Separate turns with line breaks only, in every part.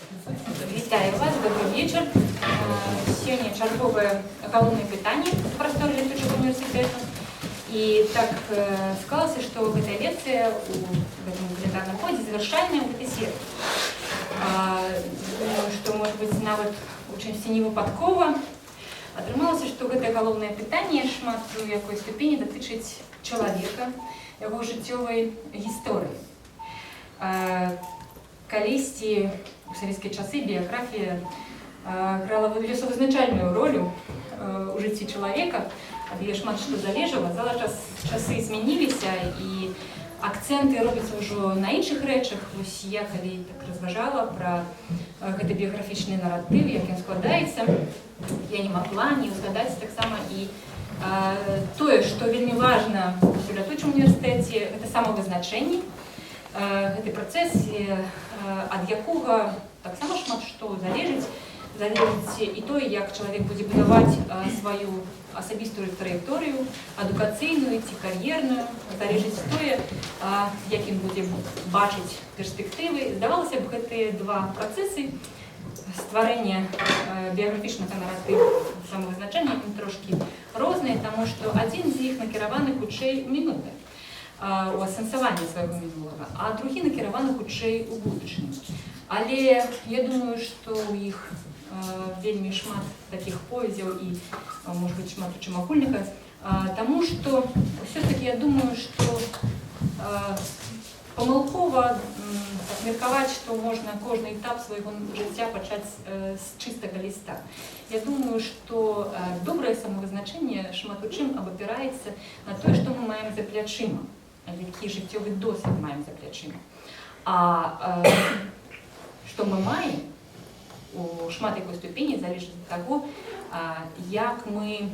Вітаю вас, добры вечар. Сёння чарговае галоўнае пытанне ў прасторы Лятучага універсітэта. І так склалася, што гэтая лекцыя у гэтым календарным годзе завяршальная ў гэтай серыі. Думаю, што, можа быць, нават у чымсьці не выпадкова атрымалася, што гэтае галоўнае пытанне шмат у якой ступені датычыць чалавека, яго жыццёвай гісторыі. Калісьці у савецкія часы біяграфія грала лёсавызначальную ролю у жыцці чалавека, ад яе шмат што залежала. Зараз часы змяніліся, і акцэнты робяцца ўжо на іншых рэчах. Вось я калі так разважала пра гэты біяграфічны наратыў, як ён складаецца, я не магла не ўзгадаць таксама і тое, што вельмі важна у Лятучым універсітэце, гэта самавызначэнне. Гэты працэс, ад якога таксама шмат што залежыць, залежыць і тое, як чалавек будзе будаваць сваю асабістую траекторыю, адукацыйную ці кар'ерную, залежыць тое, як ён будзе бачыць перспектывы. Здавалася б, гэтыя два працэсы стварэння біяграфічнага наратыву, самавызначэння, ім трошкі розныя, таму што адзін з іх накіраваны хутчэй у мінулае, у асэнсаванні свайго мінулага, а другі накіраваны хутчэй у будучыню. Але я думаю, што ў іх вельмі шмат такіх повязяў і, можа быць, шмат у чым агульнага, таму што ўсё-таки я думаю, што памылкова так меркаваць, што можна кожны этап свайго жыцця пачаць з чыстага ліста. Я думаю, што добрае самавызначэнне шмат у чым абапіраецца на тое, што мы маем за плячыма, які жыццёвы досвед маем за плячыма. А што мы маем, у шмат якой ступені залежыць ад таго, як мы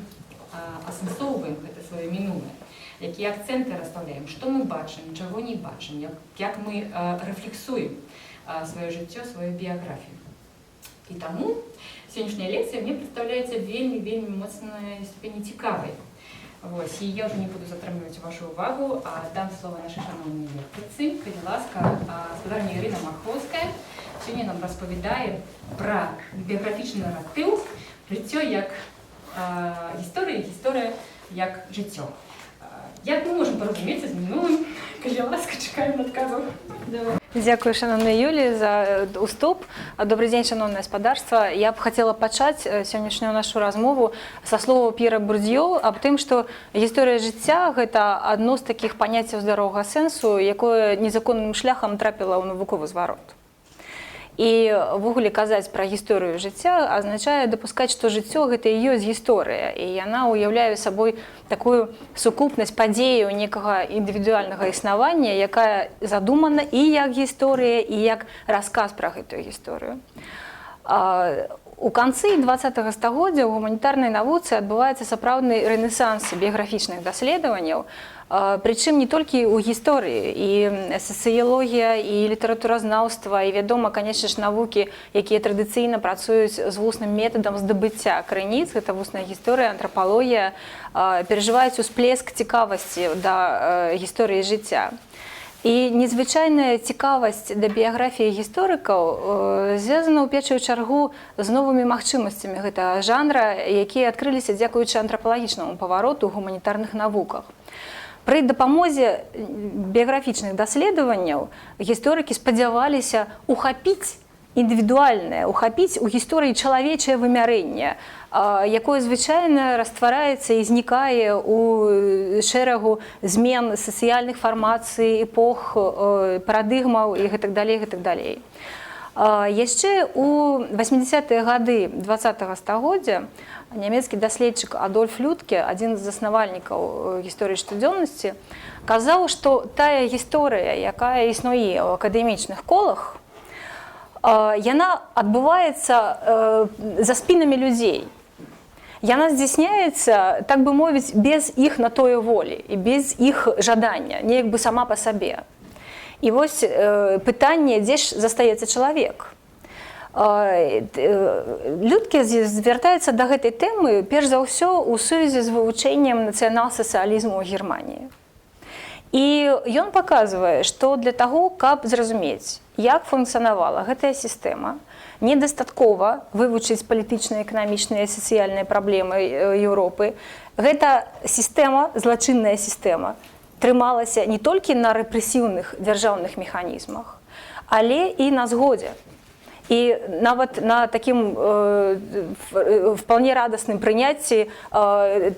асэнсоўваем гэта сваё мінулае, якія акцэнты расстаўляем, што мы бачым, чаго не бачым, як мы рэфлексуем сваё жыццё, сваю біяграфію. І таму сённяшняя лекцыя мне прадстаўляецца вельмі, вельмі моцнай ступені цікавай. Вось, і я ўжо не буду затрымліваць вашу увагу, а дам слова нашай шаноўнай лектарцы. Калі ласка, спадарыня Ірына Махоўская сёння нам распавядае пра біяграфічны наратыў, жыццё як гісторыя, гісторыя як жыццё. Як мы можам паразумецца з мінулым? Калі ласка, чакаем адказаў.
Дзякую, шаноўная Юлія, за уступ. Добры дзень, шаноўнае спадарства. Я б хацела пачаць сённяшнюю нашу размову са слова П'ера Бурдзьё аб тым, што гісторыя жыцця — гэта адно з такіх паняццяў здаровага сэнсу, якое незаконным шляхам трапіла ў навуковы зварот. І ўвогуле казаць пра гісторыю жыцця азначае дапускаць, што жыццё — гэта і ёсць гісторыя, і яна ўяўляе сабой такую сукупнасць падзеяў некага індывідуальнага існавання, якая задумана і як гісторыя, і як расказ пра гэтую гісторыю. У канцы 20 стагоддзя ў гуманітарнай навуцы адбываецца сапраўдны рэнесанс біяграфічных даследаванняў, прычым не толькі ў гісторыі: і сацыялогія, і літаратуразнаўства, і, вядома, конечно ж, навукі, якія традыцыйна працуюць з вусным метадам здабыцця крыніц, гэта вусная гісторыя, антрапалогія, перажываюць усплеск цікавасці да гісторыі жыцця. І незвычайная цікавасць да біяграфіі гісторыкаў звязана ў першую чаргу з новымі магчымасцямі гэтага жанра, якія адкрыліся дзякуючы антрапалагічнаму павароту ў гуманітарных навуках. Пры дапамозе біяграфічных даследаванняў гісторыкі спадзяваліся ухапіць індывідуальнае, ухапіць у гісторыі чалавечае вымярэнне, якое звычайна раствараецца і знікае ў шэрагу змен сацыяльных фармацый, эпох, парадыгмаў і гэтак далей, гэтак далей. Яшчэ ў 80-е гады 20 стагоддзя нямецкі даследчык Адольф Людке, адзін з заснавальнікаў гісторыі штодзённасці, казаў, што тая гісторыя, якая існуе ў акадэмічных колах, яна адбываецца за спінамі людзей. Яна здзяйсняецца, так бы мовіць, без іх на тое волі і без іх жадання, неяк бы сама па сабе. І вось пытанне, дзе ж застаецца чалавек? Людке звяртаецца да гэтай тэмы перш за ўсё ў сувязі з вывучэннем нацыянал-сацыялізму ў Германіі. І ён паказвае, што для таго, каб зразумець, як функцыянавала гэтая сістэма, недастаткова вывучыць палітычныя, эканамічныя, сацыяльныя праблемы Еўропы. Гэта сістэма, злачынная сістэма, трымалася не толькі на рэпрэсіўных дзяржаўных механізмах, але і на згодзе. І нават на такім вполне радасным прыняцці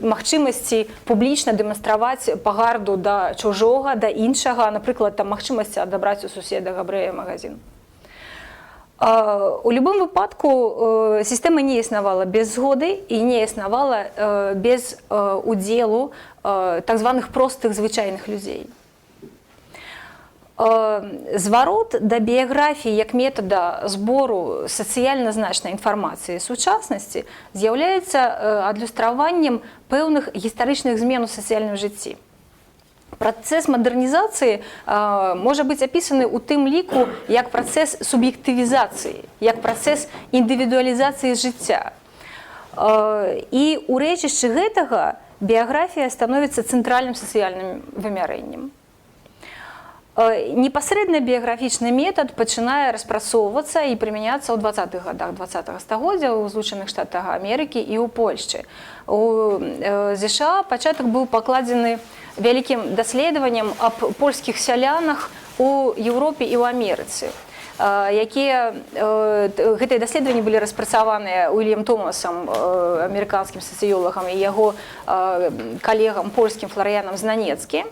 магчымасці публічна дэманстраваць пагарду да чужога, да іншага, напрыклад, там магчымасці адабраць у суседа габрэя магазин. У любым выпадку сістэма не існавала без згоды і не існавала без удзелу так званых простых, звычайных людзей. Зварот да біяграфіі як метада збору сацыяльна значнай інфармацыі сучаснасці з'яўляецца адлюстраваннем пэўных гістарычных змен у сацыяльным жыцці. Працэс мадэрнізацыі можа быць апісаны ў тым ліку як працэс суб'ектывізацыі, як працэс індывідуалізацыі жыцця. І ў рэчышчы гэтага біяграфія становіцца цэнтральным сацыяльным вымярэннем. Непасрэдна біяграфічны метад пачынае распрацоўвацца і прымяняцца ў 20-х годах 20 стагоддзя ў Злучаных Штатах Амерыкі і ў Польшчы. У ЗША пачатак быў пакладзены вялікім даследаваннем аб польскіх сялянах у Еўропе і ў Амерыцы, якія гэтыя даследаванні былі распрацаваныя Уільям Томасам, амерыканскім сацыёлагам, і яго калегам польскім Фларыянам Знанецкі.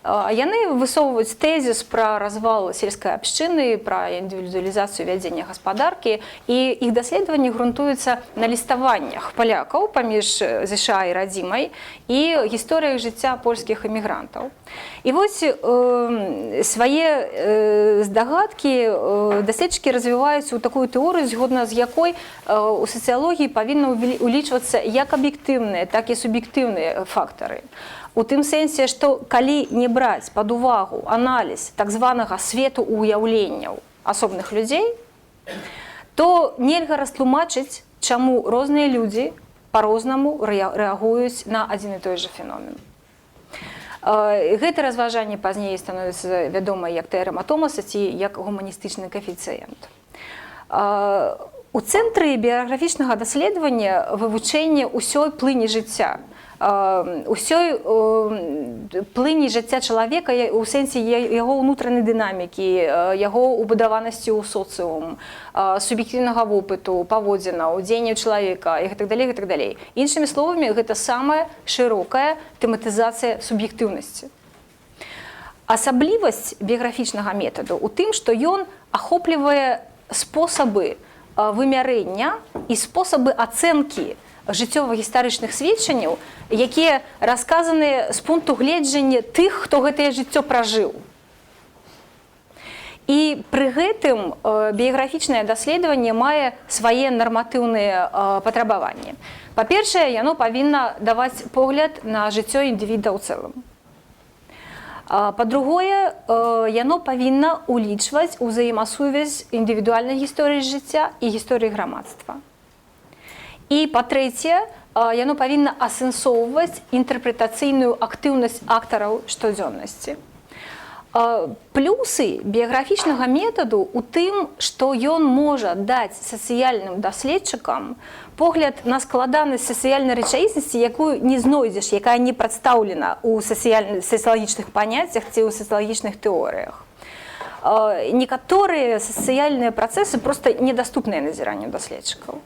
Яны высоўваюць тэзіс пра развал сельскай абшчыны, пра індывідуалізацыю вядзення гаспадаркі, і іх даследаванні грунтуюцца на ліставаннях палякаў паміж ЗША і радзімай і гісторыях жыцця польскіх эмігрантаў. І вось свае здагадкі даследчыкі развіваюць у такую тэорыю, згодна з якой у сацыялогіі павінна улічвацца як аб'ектыўныя, так і суб'ектыўныя фактары. У тым сэнсе, што калі не браць пад увагу аналіз так званага свету уяўленняў асобных людзей, то нельга растлумачыць, чаму розныя людзі па-рознаму рэагуюць на адзін і той жа феномен. Гэта разважанне пазней становіцца вядома як тэарэма Томаса ці як гуманістычны каэфіцыент. У цэнтры біяграфічнага даследавання вывучэнне ўсёй плыні жыцця, ўсёй плыні жыцця чалавека ў сэнсе яго ўнутранай дынамікі, яго ўбудаванасці ў соцыум, суб'ектыўнага вопыту, паводзінаў, дзеянняў чалавека і гэтак далей, гэтак далей. Іншымі словамі, гэта самая шырокая тэматызацыя суб'ектыўнасці. Асаблівасць біяграфічнага метаду ў тым, што ён ахоплівае спосабы вымярэння і спосабы ацэнкі жыццёва-гістарычных сведчанняў, якія расказаныя з пункту гледжання тых, хто гэтае жыццё пражыў. І пры гэтым біяграфічнае даследаванне мае свае нарматыўныя патрабаванні. Па-першае, яно павінна даваць погляд на жыццё індывіда ў цэлым. Па-другое, яно павінна ўлічваць узаемасувязь індывідуальнай гісторыі жыцця і гісторыі грамадства. І па-трэцяе, яно павінна асэнсоўваць інтэрпрэтацыйную актыўнасць актараў штодзённасці. Плюсы біяграфічнага метаду ў тым, што ён можа даць сацыяльным даследчыкам погляд на складанасць сацыяльнай рэчаіснасці, якую не знойдзеш, якая не прадстаўлена ў сацыялагічных паняццях ці ў сацыялагічных тэорыях. Некаторыя сацыяльныя працэсы проста недаступныя назіранню даследчыкаў.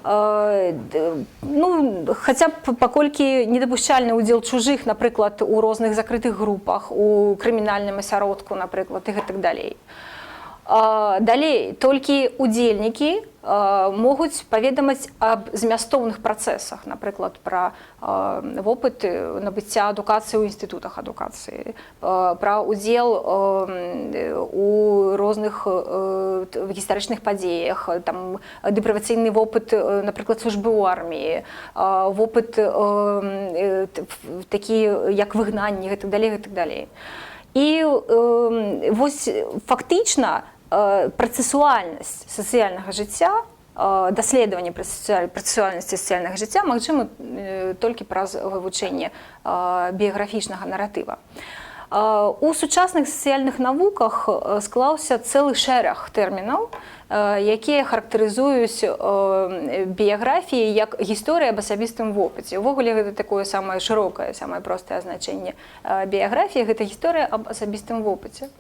Ну, хаця б паколькі недапушчальны ўдзел чужых, напрыклад, у розных закрытых групах, у крымінальным асяродку, напрыклад, і гэтак далей. Далей, толькі удзельнікі могуць паведаміць аб змястоўных працэсах, напрыклад, пра вопыт набыцця адукацыі ў інстытутах адукацыі, пра удзел у розных гістарычных падзеях, там дэпрывацыйны вопыт, напрыклад, службы ў арміі, вопыт такі, як выгнанне, гэтак далей, гэтак далей. І вось фактычна працэсуальнасць сацыяльнага жыцця, даследаванне працэсуальнасці сацыяльнага жыцця магчыма толькі праз вывучэнне біяграфічнага наратыва. У сучасных сацыяльных навуках склаўся цэлы шэраг тэрмінаў, якія характарызуюць біяграфіі як гісторыя аб асабістым вопыце. Увогуле гэта такое самае шырокае, самае простае азначэнне біяграфіі — гэта гісторыя аб асабістым вопыце.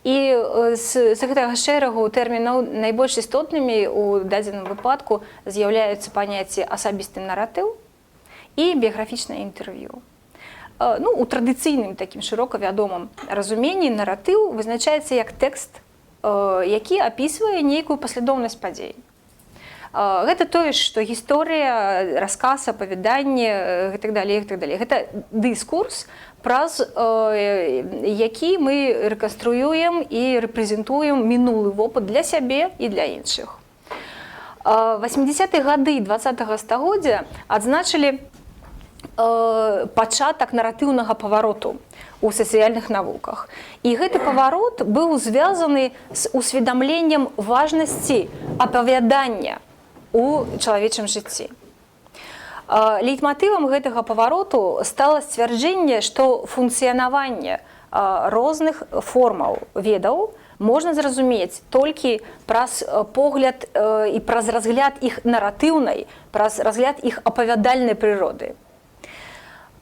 І з гэтага шэрагу тэрмінаў найбольш істотнымі ў дадзеным выпадку з'яўляюцца паняцці асабісты наратыў і біяграфічнае інтэрв'ю. Ну, у традыцыйным, такім шырока вядомым разуменні наратыў вызначаецца як тэкст, які апісвае нейкую паслядоўнасць падзей. Гэта тое, што гісторыя, расказ, апавяданне, гэтак далей, гэтак далей. Гэта дыскурс, праз які мы рэканструюем і рэпрэзентуем мінулы вопыт для сябе і для іншых. 80-е гады 20 стагоддзя адзначылі пачатак наратыўнага павароту у сацыяльных навуках. І гэты паварот быў звязаны з усведамленнем важнасці апавядання у чалавечым жыцці. Лейтматывам гэтага павароту стала сцвярджэнне, што функцыянаванне розных формаў ведаў можна зразумець толькі праз погляд і праз разгляд іх наратыўнай, праз разгляд іх апавядальнай прыроды.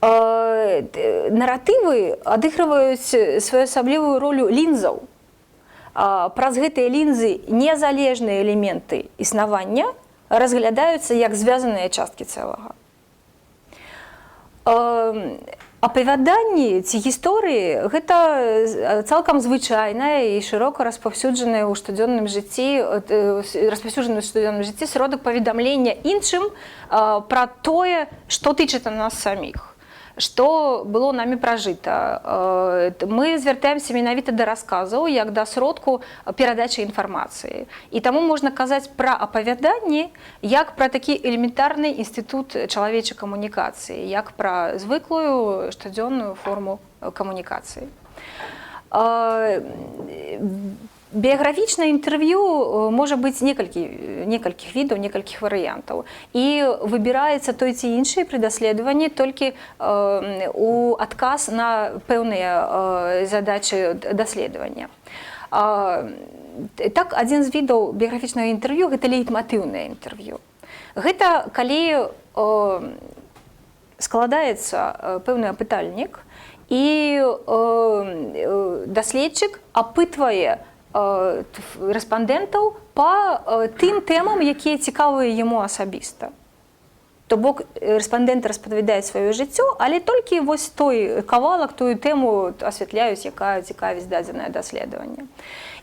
Наратывы адыгрываюць своеасаблівую ролю лінзаў. Праз гэтыя лінзы незалежныя элементы існавання разглядаюцца як звязаныя часткі цэлага. Апавяданні ці гісторыі — гэта цалкам звычайная і шырока распаўсюджаная ў штодзённым жыцці, распаўсюджаны ў штодзённым жыцці сродак паведамлення іншым пра тое, што тычыцца нас саміх, што было намі пражыта. Мы звяртаемся менавіта да расказаў як да сродку перадачы інфармацыі. І таму можна казаць пра апавяданні як пра такі элементарны інстытут чалавечай камунікацыі, як пра звыклую штодзённую форму камунікацыі. Біяграфічнае інтэрв'ю можа быць некалькіх відаў, некалькіх варыянтаў. І выбіраецца той ці іншы пры даследаванні толькі у адказ на пэўныя задачы даследавання. Так, адзін з відаў біяграфічнага інтэрв'ю — гэта лейтматыўнае інтэрв'ю. Гэта калі складаецца пэўны апытальнік і даследчык апытвае рэспандэнтаў па тым тэмам, якія цікавыя яму асабіста. То бок рэспандэнты распавядаюць сваё жыццё, але толькі вось той кавалак, тую тэму асвятляюць, якая цікавіць дадзенае даследаванне.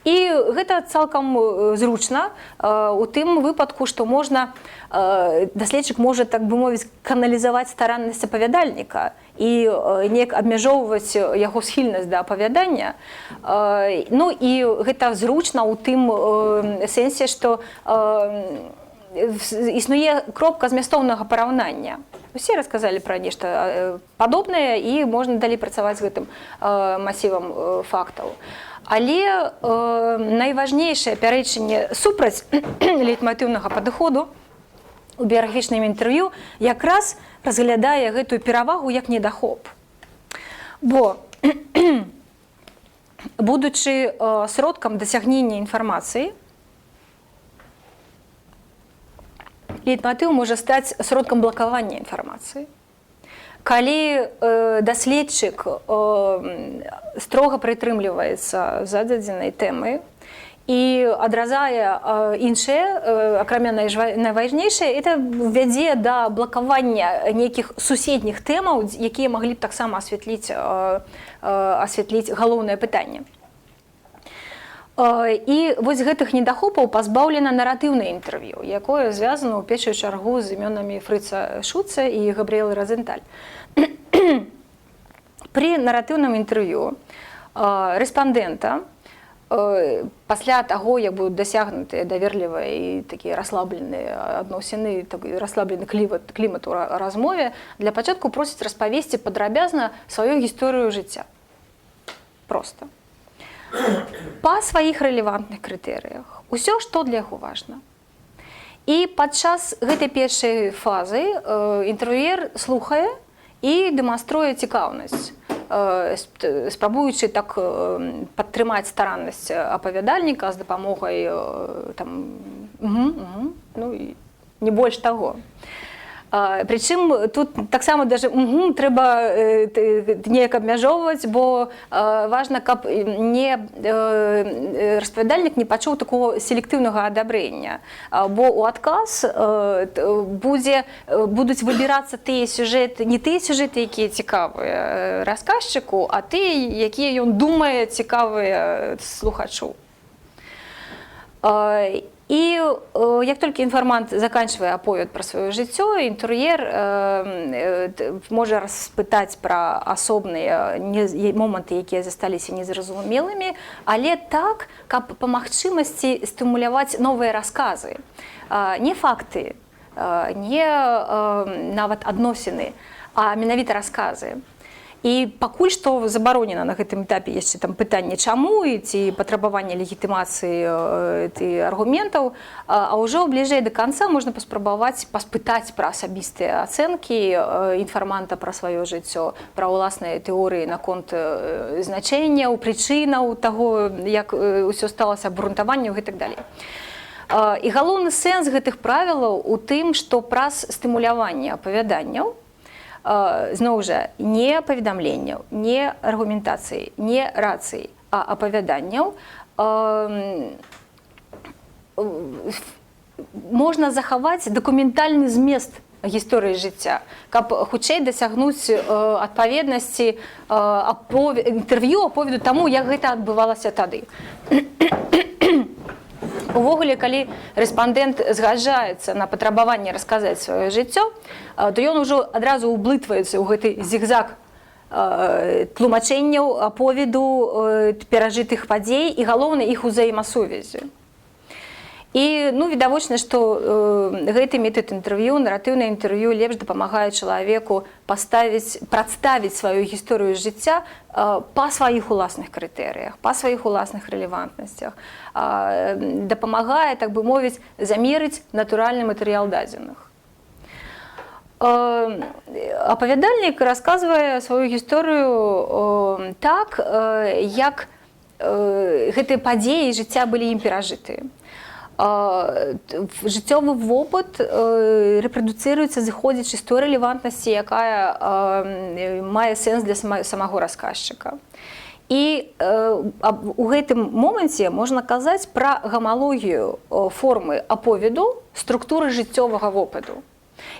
І гэта цалкам зручна у тым выпадку, што можна, даследчык можа, так бы мовіць, каналізаваць стараннасць апавядальніка і неяк абмяжоўваць яго схільнасць да апавядання. Ну і гэта зручна ў тым сэнсе, што існуе кропка змястоўнага параўнання. Усе расказалі пра нешта падобнае, і можна далей працаваць з гэтым масівам фактаў. Але найважнейшае пярэчанне супраць лейтматыўнага падыходу у біяграфічным інтэрв'ю якраз разглядае гэтую перавагу як недахоп. Бо, будучы сродкам дасягнення інфармацыі, лейтматыў можа стаць сродкам блакавання інфармацыі. Калі даследчык строга прытрымліваецца зададзенай тэмы і адразае іншыя, акрамя найважнейшае, это вядзе да блакавання нейкіх суседніх тэмаў, якія маглі б таксама асвятліць галоўнае пытанне. І вось гэтых недахопаў пазбаўлена наратыўнае інтэрв'ю, якое звязана ў першую чаргу з імёнамі Фрыца Шуца і Габрыэлы Разенталь. Пры наратыўным інтэрв'ю рэспандэнта пасля таго, як будуць дасягнутыя даверлівыя і такія расслабленыя адносіны, так, расслаблены клімат у размове, для пачатку просяць распавесці падрабязна сваю гісторыю жыцця. Проста па сваіх рэлевантных крытэрыях. Усё, што для яго важна. І падчас гэтай першай фазы інтэрв'юер слухае і дэманструе цікаўнасць. спрабуючы так падтрымаць стараннасць апавядальніка з дапамогай там, угу, ну, і не больш таго. Прычым тут таксама даже угу, трэба неяк абмяжоўваць, бо важна, каб не распавядальнік не пачуў такого селектыўнага адабрэння. Бо ў адказ будуць выбірацца тыя сюжэты, не тыя сюжэты, якія цікавыя расказчыку, а тыя, якія ён думае, цікавыя слухачу. І як толькі інфармант заканчвае аповед пра сваё жыццё, інтэрв'юер можа распытаць пра асобныя моманты, якія засталіся незразумелымі, але так, каб па магчымасці стымуляваць новыя расказы. Не факты, не нават адносіны, а менавіта расказы. І пакуль што забаронена на гэтым этапе яшчэ там пытанне, чаму, і ці патрабаванне легітымацыі ты аргументаў, а ўжо бліжэй да канца можна паспрабаваць паспытаць пра асабістыя ацэнкі інфарманта пра сваё жыццё, пра ўласныя тэорыі наконт значэнняў, прычынаў таго, як ўсё сталася, абгрунтаванняў і так далей. І галоўны сэнс гэтых правілаў у тым, што праз стымуляванне апавяданняў, зноў жа, не паведамленняў, не аргументацыі, не рацыі, а апавяданняў, можна захаваць дакументальны змест гісторыі жыцця, каб хутчэй дасягнуць адпаведнасці інтэрв'ю аповеду таму, як гэта адбывалася тады. Увогуле, калі рэспандэнт згаджаецца на патрабаванне расказаць сваё жыццё, то ён ужо адразу ўблытваецца ў гэты зігзаг тлумачэнняў, аповеду, перажытых падзей і, галоўна, іх узаемасувязі. І, ну, відавочна, што гэты метад інтэрв'ю, наратыўнае інтэрв'ю, лепш дапамагае чалавеку паставіць, прадставіць сваю гісторыю жыцця па сваіх уласных крытэрыях, па сваіх уласных рэлевантнасцях, дапамагае, так бы мовіць, замерыць натуральны матэрыял дадзеных. Апавядальнік расказвае сваю гісторыю так, як гэтыя падзеі жыцця былі ім перажытыя. Жыццёвы вопыт рэпрадуцыруецца, зыходзячы з той рэлевантнасці, якая мае сэнс для самога расказчыка. І у гэтым моманце можна казаць пра гамалогію формы аповеду, структуры жыццёвага вопыту.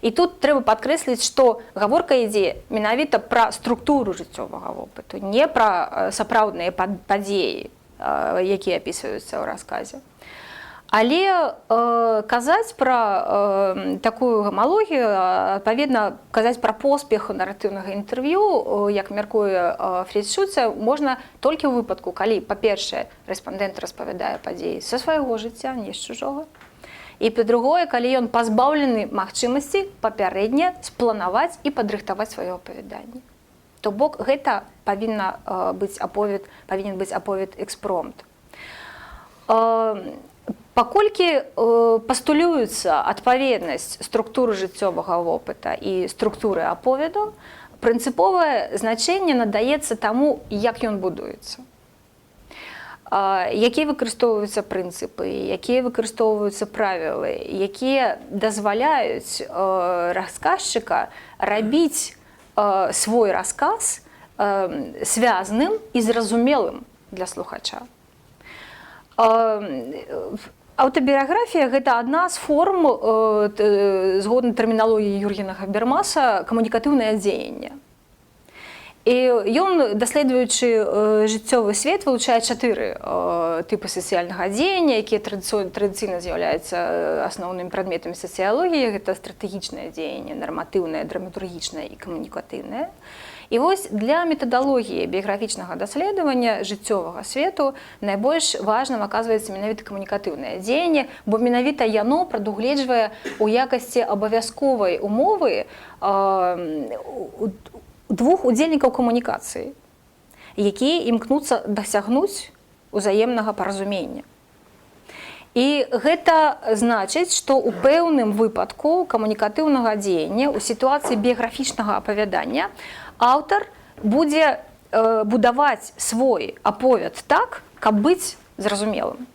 І тут трэба падкрэсліць, што гаворка ідзе менавіта пра структуру жыццёвага вопыту, не пра сапраўдныя падзеі, якія апісваюцца ў расказе. Але казаць пра такую гамалогію, адпаведна, казаць пра поспех наратыўнага інтэрв'ю, як мяркуе Фріц Шуце, можна толькі ў выпадку, калі, па-першае, рэспандэнт распавядае падзеі са свайго жыцця, не з чужога. І, па-другое, калі ён пазбаўлены магчымасці папярэдне спланаваць і падрыхтаваць сваё апавяданне. То бок гэта павінна быць аповед, павінен быць аповед экспромт. Паколькі пастулюецца адпаведнасць структуры жыццёвага вопыта і структуры аповеду, прынцыповае значэнне надаецца таму, як ён будуецца. Якія выкарыстоўваюцца прынцыпы, якія выкарыстоўваюцца правілы, якія дазваляюць расказчыка рабіць свой расказ звязным і зразумелым для слухача. Аўтабіяграфія — гэта адна з форм, згодна тэрміналогіі Юргена Хабермаса, камунікатыўнае дзеянне. І ён, даследуючы жыццёвы свет, вылучае чатыры тыпы сацыяльнага дзеяння, якія традыцыйна з'яўляюцца асноўнымі прадметамі сацыялогіі. Гэта стратэгічнае дзеянне, нарматыўнае, драматургічнае і камунікатыўнае. І вось для метадалогіі біяграфічнага даследавання жыццёвага свету найбольш важным аказваецца менавіта камунікатыўнае дзеянне, бо менавіта яно прадугледжвае ў якасці абавязковай умовы двух удзельнікаў камунікацыі, якія імкнуцца дасягнуць узаемнага паразумення. І гэта значыць, што ў пэўным выпадку камунікатыўнага дзеяння, у сітуацыі біяграфічнага апавядання, аўтар будзе будаваць свой аповед так, каб быць зразумелым.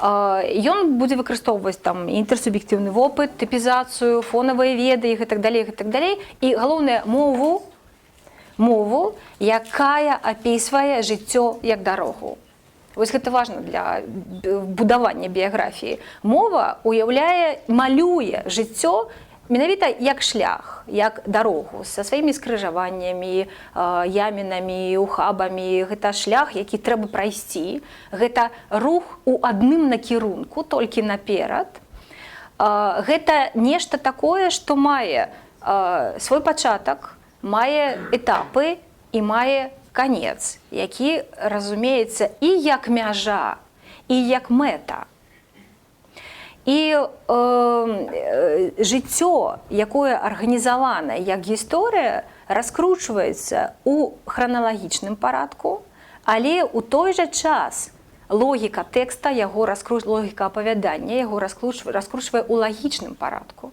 Ён будзе выкарыстоўваць там інтэрсуб'ектыўны вопыт, тыпізацыю, фонавыя веды і гэтак далей, гэтак далей. І галоўнае, мову, якая апісвае жыццё як дарогу. Вось гэта важна для будавання біяграфіі. Мова уяўляе, малюе жыццё менавіта як шлях, як дарогу са сваімі скрыжаваннямі, ямінамі, ухабамі. Гэта шлях, які трэба прайсці. Гэта рух у адным накірунку, толькі наперад. Гэта нешта такое, што мае свой пачатак, мае этапы і мае канец, які разумеецца і як мяжа, і як мэта. І жыццё, якое арганізавана як гісторыя, раскручваецца ў храналагічным парадку, але ў той жа час логіка тэкста яго логіка апавядання яго раскручвае ў лагічным парадку,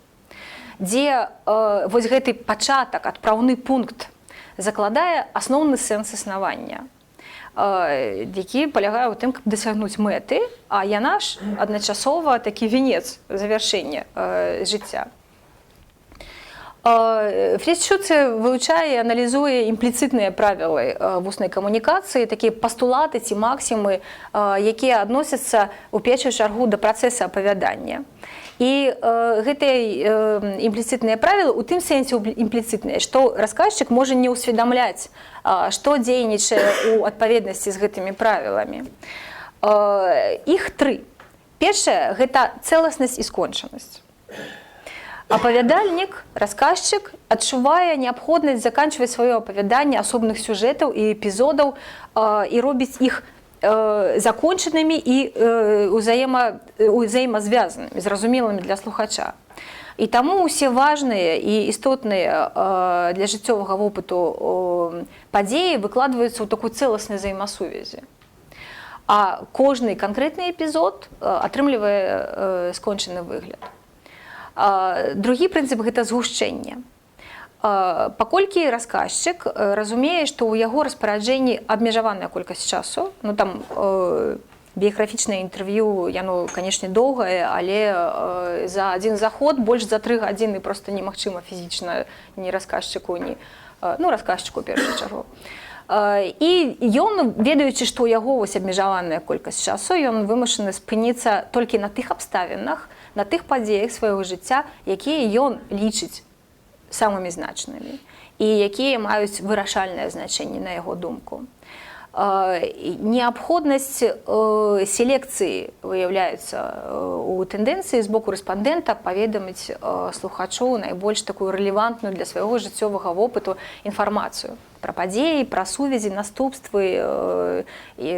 дзе вось гэты пачатак, адпраўны пункт закладае асноўны сэнс існавання, які палягае ў тым, каб дасягнуць мэты, а яна ж адначасова такі венец завяршэння жыцця. Фріц Шуце вылучае і аналізуе імпліцытныя правілы вуснай камунікацыі, такія пастулаты ці максімы, якія адносяцца ў першую чаргу да працэса апавядання. І гэтыя імпліцытныя правілы у тым сэнсе імпліцытныя, што расказчык можа не ўсведамляць, што дзейнічае ў адпаведнасці з гэтымі правіламі. Іх тры. Першае — гэта цэласнасць і скончанасць. Апавядальнік, расказчык адчувае неабходнасць заканчваць сваё апавяданне асобных сюжэтаў і эпізодаў і робіць іх закончанымі і узаемазвязанымі, зразумелымі для слухача. І таму ўсе важныя і істотныя для жыццёвага вопыту падзеі выкладваюцца ў такой цэласнай взаемасувязі. А кожны канкрэтны эпізод атрымлівае скончаны выгляд. Другі прынцып — гэта згушчэнне. Паколькі расказчык разумее, што ў яго распараджэнні абмежаваная колькасць часу, ну там біяграфічнае інтэрв'ю, яно, канешне, доўгае, але за адзін заход больш за 3 гадзіны проста немагчыма фізічна ні расказчыку, ні ну, расказчыку ў першую чаргу. І ён, ведаючы, што ў яго вось абмежаваная колькасць часу, ён вымушаны спыніцца толькі на тых абставінах, на тых падзеях свайго жыцця, якія ён лічыць самымі значнымі і якія маюць вырашальнае значэнне на яго думку. Неабходнасць селекцыі выяўляецца у тэндэнцыі з боку рэспандэнта паведаміць слухачу найбольш такую рэлевантную для свайго жыццёвага вопыту інфармацыю пра падзеі, пра сувязі, наступствы і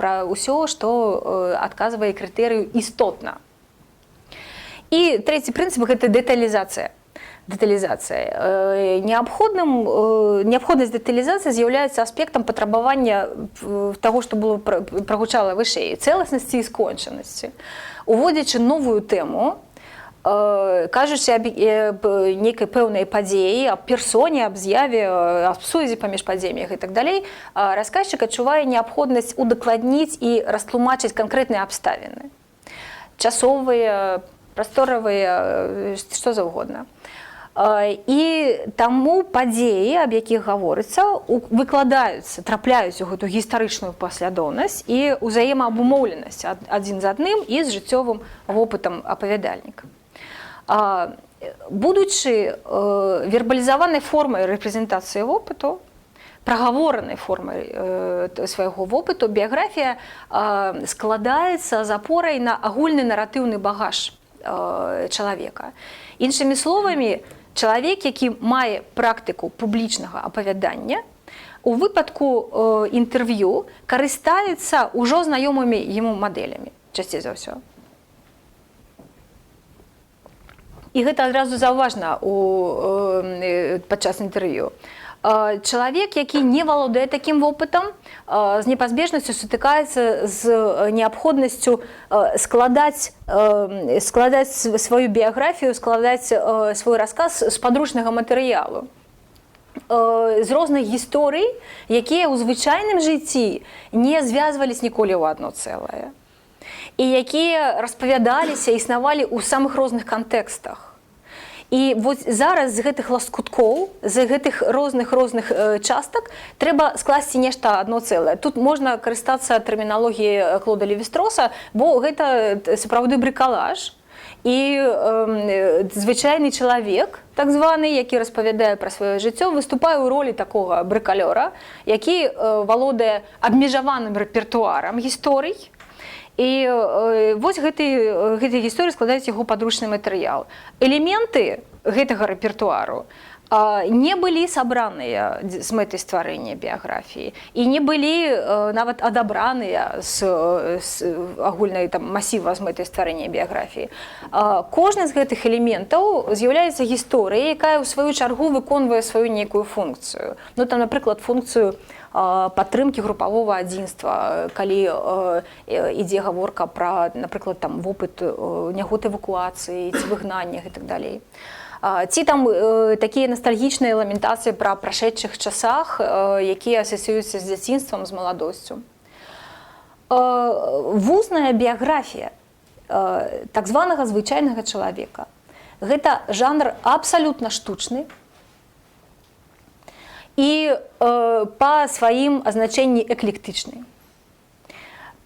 пра ўсё, што адказвае крытэрыю істотна. І трэці прынцып — гэта дэталізацыя. Дэталізацыя. Неабходнасць дэталізацыі з'яўляецца аспектам патрабавання таго, што было прагучала вышэй, цэласнасці і скончанасці. Уводзячы новую тэму, кажучы аб нейкай пэўнай падзеі, аб персоне, аб з'яве, аб сувязі паміж падзеямі і так далей, расказчык адчувае неабходнасць удакладніць і растлумачыць канкрэтныя абставіны. Часовыя, прасторавыя, што заўгодна. І таму падзеі, аб якіх гаворыцца, выкладаюцца, трапляюць у гэту гістарычную паслядоўнасць і ўзаемаабумоўленасць адзін з адным і з жыццёвым вопытам апавядальніка. Будучы вербалізаванай формай рэпрэзентацыі вопыту, прагаворанай формай свайго вопыту, біяграфія складаецца з апорай на агульны наратыўны багаж чалавека. Іншымі словамі, чалавек, які мае практыку публічнага апавядання, у выпадку інтэрв'ю карыстаецца ўжо знаёмымі яму мадэлямі, часцей за ўсё. І гэта адразу заўважна падчас інтэрв'ю. Чалавек, які не валодае такім вопытам, з непазбежнасцю сутыкаецца з неабходнасцю складаць сваю біяграфію, складаць свой расказ з падручнага матэрыялу. З розных гісторый, якія ў звычайным жыцці не звязвались ніколі ў адно цэлае і якія распавядаліся, існавалі ў самых розных кантэкстах. І вось зараз з гэтых ласкуткоў, з гэтых розных частак трэба скласці нешта адно цэлае. Тут можна карыстацца тэрміналогіяй Клода Левістроса, бо гэта сапраўды брыкалаж. І звычайны чалавек, так званы, які распавядае пра сваё жыццё, выступае ў ролі такога брыкалёра, які валодае абмежаваным рэпертуарам гісторый. І вось гэты гісторыі складаюць яго падручны матэрыял. Элементы гэтага рэпертуару не былі сабраныя з мэтай стварэння біяграфіі і не былі нават адабраныя з агульнай там масіва з мэтай стварэння біяграфіі. Кожны з гэтых элементаў з'яўляецца гісторыяй, якая ў сваю чаргу выконвае сваю нейкую функцыю. Ну, там, напрыклад, функцыю падтрымкі групавога адзінства, калі ідзе гаворка пра, напрыклад, там вопыт нягод эвакуацыі ці выгнаннях і так далей. Ці там такія ностальгічныя ламентацыі пра прошедших часах, якія асацыююцца з дзяцінствам, з маладосцю. Вусная біяграфія так званага звычайнага чалавека — гэта жанр абсалютна штучны і па сваім азначэнні эклектычны.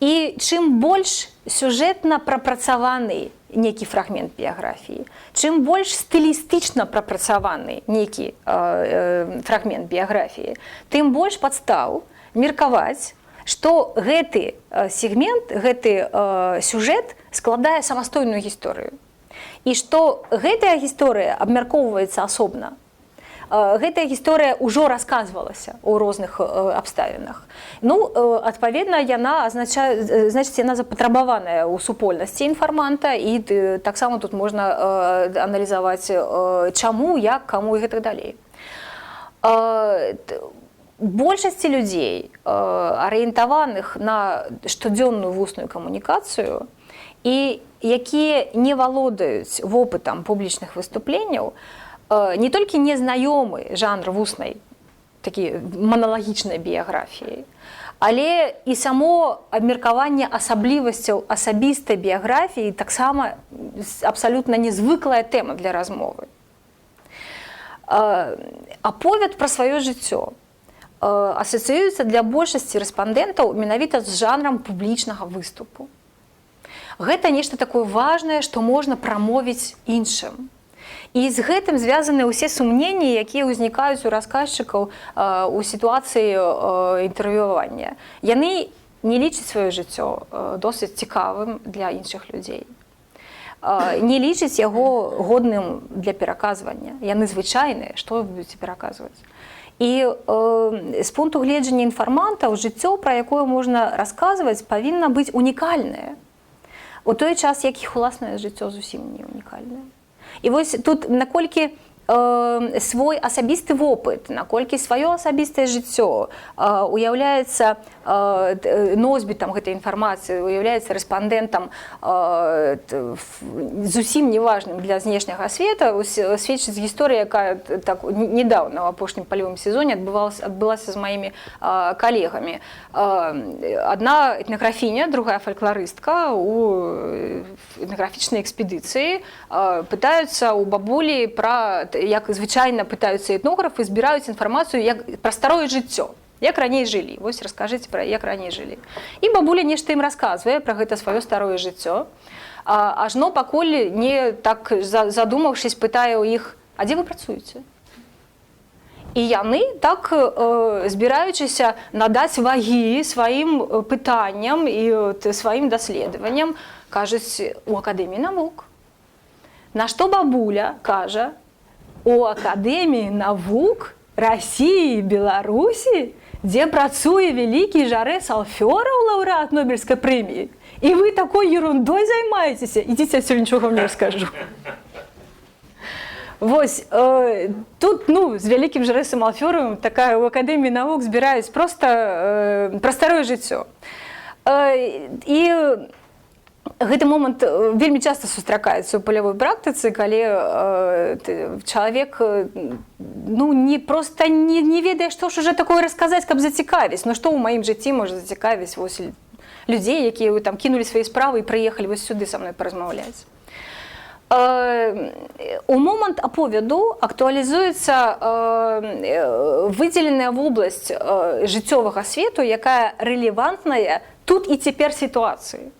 І чым больш сюжэтна прапрацаваны нейкі фрагмент біяграфіі, чым больш стылістычна прапрацаваны нейкі фрагмент біяграфіі, тым больш падстаў меркаваць, што гэты сегмент, гэты сюжэт складае самастойную гісторыю. І што гэтая гісторыя абмяркоўваецца асобна. Гэтая гісторыя ўжо расказвалася ў розных абставінах. Ну, адпаведна, яна азначае, значыць, яна запатрабаваная ў супольнасці інфарманта, і таксама тут можна аналізаваць, чаму, як, каму і гэтак далей. Большасці людзей, арыентаваных на штодзённую вусную камунікацыю і якія не валодаюць вопытам публічных выступленняў, не толькі незнаёмы жанр вуснай такі маналагічнай біяграфіі, але і само абмеркаванне асаблівасцяў асабістай біяграфіі таксама абсалютна незвыклая тэма для размовы. Аповед пра сваё жыццё асацыюецца для большасці рэспандэнтаў менавіта з жанрам публічнага выступу. Гэта нешта такое важнае, што можна прамовіць іншым. І з гэтым звязаны ўсе сумненні, якія ўзнікаюць у расказчыкаў у сітуацыі інтэрв'ювання. Яны не лічаць сваё жыццё досыць цікавым для іншых людзей. Не лічаць яго годным для пераказвання. Яны звычайныя, што вы будзеце пераказваць? І з пункту гледжання інфармантаў жыццё, пра якое можна расказваць, павінна быць унікальнае. У той час, як іх уласнае жыццё зусім не унікальнае. І вось тут наколькі свой асабісты вопыт, наколькі сваё асабістае жыццё уяўляецца носьбітам гэтай інфармацыі, уяўляецца рэспандэнтам зусім неважным для знешняга света, сведчыць гісторыя, якая так недавно, ў апошнім палевым сезоне адбылася з маімі калегамі. Адна этнаграфіня, другая фалькларыстка у этнаграфічнай экспедыцыі пытаюцца у бабулі пра, як звычайна пытаюцца этнографы, збіраюць інфармацыю як пра старое жыццё. Як раней жылі? Вось раскажыце пра як раней жылі. І бабуля нешта ім расказвае пра гэта сваё старое жыццё. Ажно пакуль не так задумаўшись, пытае ў іх: «А дзе вы працуеце?» І яны так, збіраючыся надаць вагі сваім пытанням і сваім даследаванням, кажуць: «У Акадэміі навук». На што бабуля кажа: «У Акадэміі навук Расіі, Беларусі, дзе працуе вялікі Жарэс Алфёраў, лаўрэат Нобелевскай прэміі? І вы такой ерундой займаецеся? Ідзіце адсюль, нічога вам не раскажу». Вось тут, ну, з вялікім Жарэсам Алфёравым такая ў Акадэміі навук збіраюць проста пра старое жыццё. І Гэты момант вельмі часта сустракаецца ў палявой практыцы, калі чалавек ну, не проста не ведае, што ж уже такое расказаць, каб зацікавіць. Ну што ў маім жыцці можа зацікавіць вось людзей, якія там кінулі свае справы і прыехалі вось сюды са мной паразмаўляць? У момант аповеду актуалізуецца выдзеленая вобласць жыццёвага свету, якая рэлевантная тут і цяпер сітуацыі.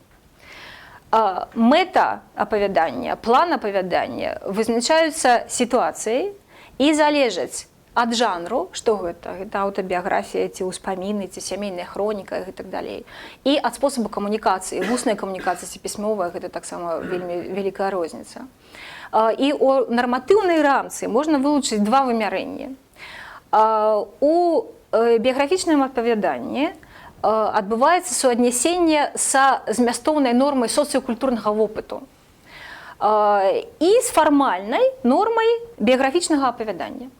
Мэта апавядання, план апавядання вызначаюцца сітуацыяй і залежаць ад жанру, што гэта, гэта аўтабіяграфія ці ўспаміны, ці сямейная хроніка і так далей. І ад спосабу камунікацыі, вусная камунікацыя ці пісьмовая, гэта таксама вельмі вялікая розніца. І ў нарматыўнай рамцы можна вылучыць два вымярэнні. У біяграфічным апавяданні адбываецца суаднясенне са змястоўнай нормай соцыякультурнага вопыту і з фармальнай нормай біяграфічнага апавядання.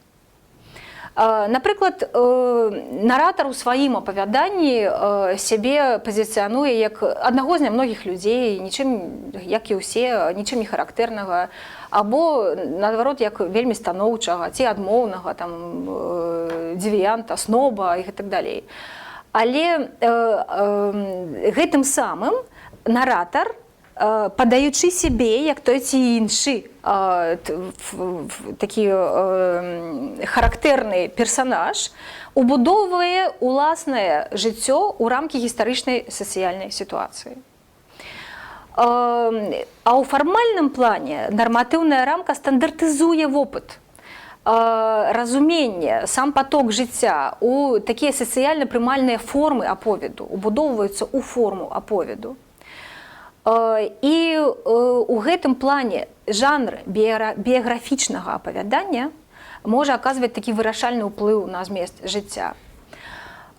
Напрыклад, наратар у сваім апавяданні сябе пазіцыянуе як аднаго з нямногіх людзей, нічым, як і ўсе, нічым не характэрнага, або наадварот, як вельмі станоўчага ці адмоўнага там дзевіянта, сноба і гэтак далей. Але гэтым самым наратар, падаючы сябе як той ці іншы такі характэрны персанаж, убудоўвае уласнае жыццё ў рамкі гістарычнай сацыяльнай сітуацыі. А ў фармальным плане нарматыўная рамка стандартызуе вопыт, разуменне, сам поток жыцця у такія сацыяльна прымальныя формы аповеду, убудоўваюцца ў форму аповеду. І у гэтым плане жанр біяграфічнага апавядання можа аказваць такі вырашальны ўплыў на змест жыцця.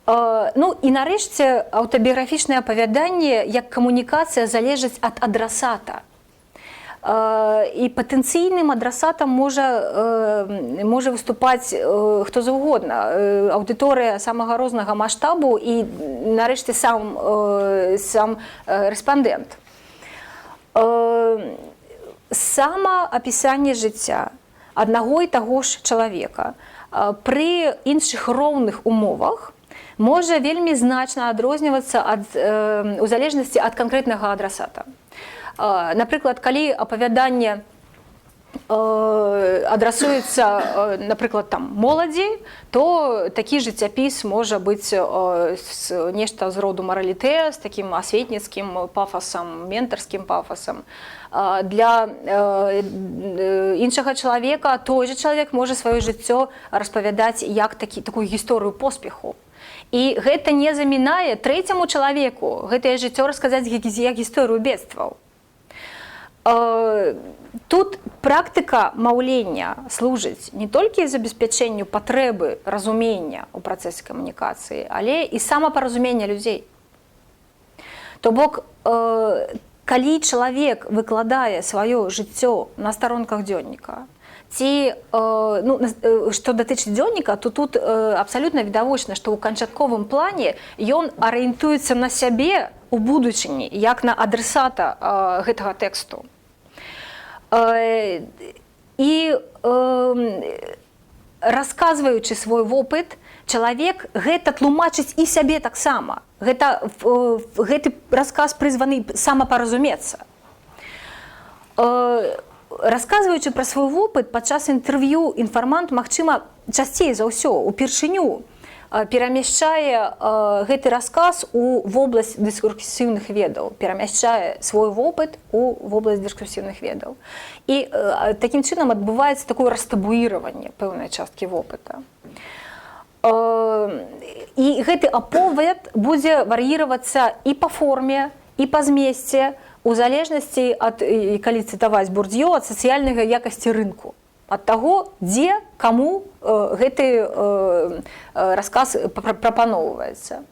Ну і нарэшце, аўтабіяграфічнае апавяданне як камунікацыя залежыць ад адрасата. І патэнцыйным адрасатам можа выступаць хто заўгодна, аўдыторыя самага рознага маштабу і нарэшце сам рэспандэнт. Самаапісанне жыцця аднаго і таго ж чалавека пры іншых роўных умовах можа вельмі значна адрознівацца у залежнасці ад канкрэтнага адрасата. Напрыклад, калі апавяданне адрасуецца, напрыклад, там моладзі, то такі жыццяпіс можа быць нешта з роду мараліте, з такім асветніцкім пафасам, ментарскім пафасам. Для іншага чалавека той же чалавек можа сваё жыццё распавядаць як такую гісторыю поспеху. І гэта не замінае трэцяму чалавеку гэтае жыццё расказаць як гісторыю бедстваў. Тут практыка маўлення служыць не толькі забеспячэнню патрэбы разумення ў працэсе камунікацыі, але і самапаразумення людзей. То бок, калі чалавек выкладае сваё жыццё на старонках дзённіка, ці ну, што датычыць дзённіка, то тут абсалютна відавочна, што ў канчатковым плане ён арыентуецца на сябе у будучыні як на адрасата гэтага тэксту. І расказваючы свой вопыт, чалавек гэта тлумачыць і сябе таксама. Гэты расказ прызваны самапаразумецца. Расказваючы пра свой вопыт падчас інтэрв'ю, інфармант, магчыма, часцей за ўсё, упершыню перамяшчае гэты расказ у вобласць дыскурсіўных ведаў, перамяшчае свой вопыт у вобласць дыскурсіўных ведаў. І такім чынам адбываецца такое растабуіраванне пэўнай часткі вопыта. І гэты аповед будзе вар'іравацца і па форме, і па змесце, у залежнасці ад, і калі цытаваць Бурдзьё, ад сацыяльнага якасці рынку, ад таго, дзе каму гэты расказ прапаноўваецца.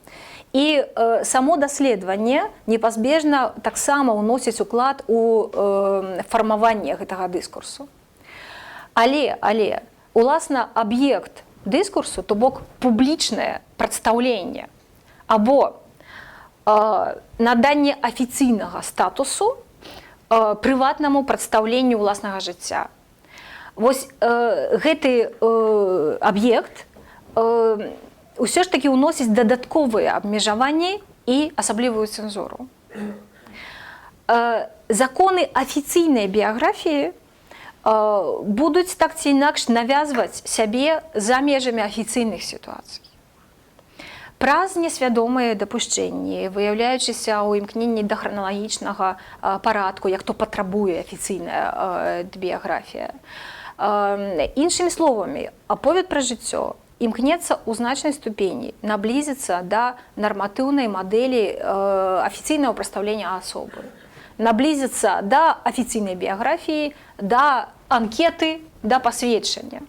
І само даследаванне непазбежна таксама ўносіць уклад у фармаванне гэтага дыскурсу. Але уласна аб'ект дыскурсу, то бок публічнае прадстаўленне або Наданне афіцыйнага статусу прыватнаму прадстаўленню ўласнага жыцця. Вось гэты аб'ект ўсё ж такі ўносіць дадатковыя абмежаванні і асаблівую цэнзуру. Законы афіцыйнай біяграфіі будуць так ці інакш навязваць сябе за межамі афіцыйных сітуацый. Праз несвядомыя дапушчэнні, выяўляючыся ў імкненні да храналагічнага парадку, як то патрабуе афіцыйная біяграфія. Іншымі словамі, аповед пра жыццё імкнецца ў значнай ступені наблізіцца да нарматыўнай мадэлі афіцыйнага прадстаўлення асобы, наблізіцца да афіцыйнай біяграфіі, да анкеты, да пасведчання.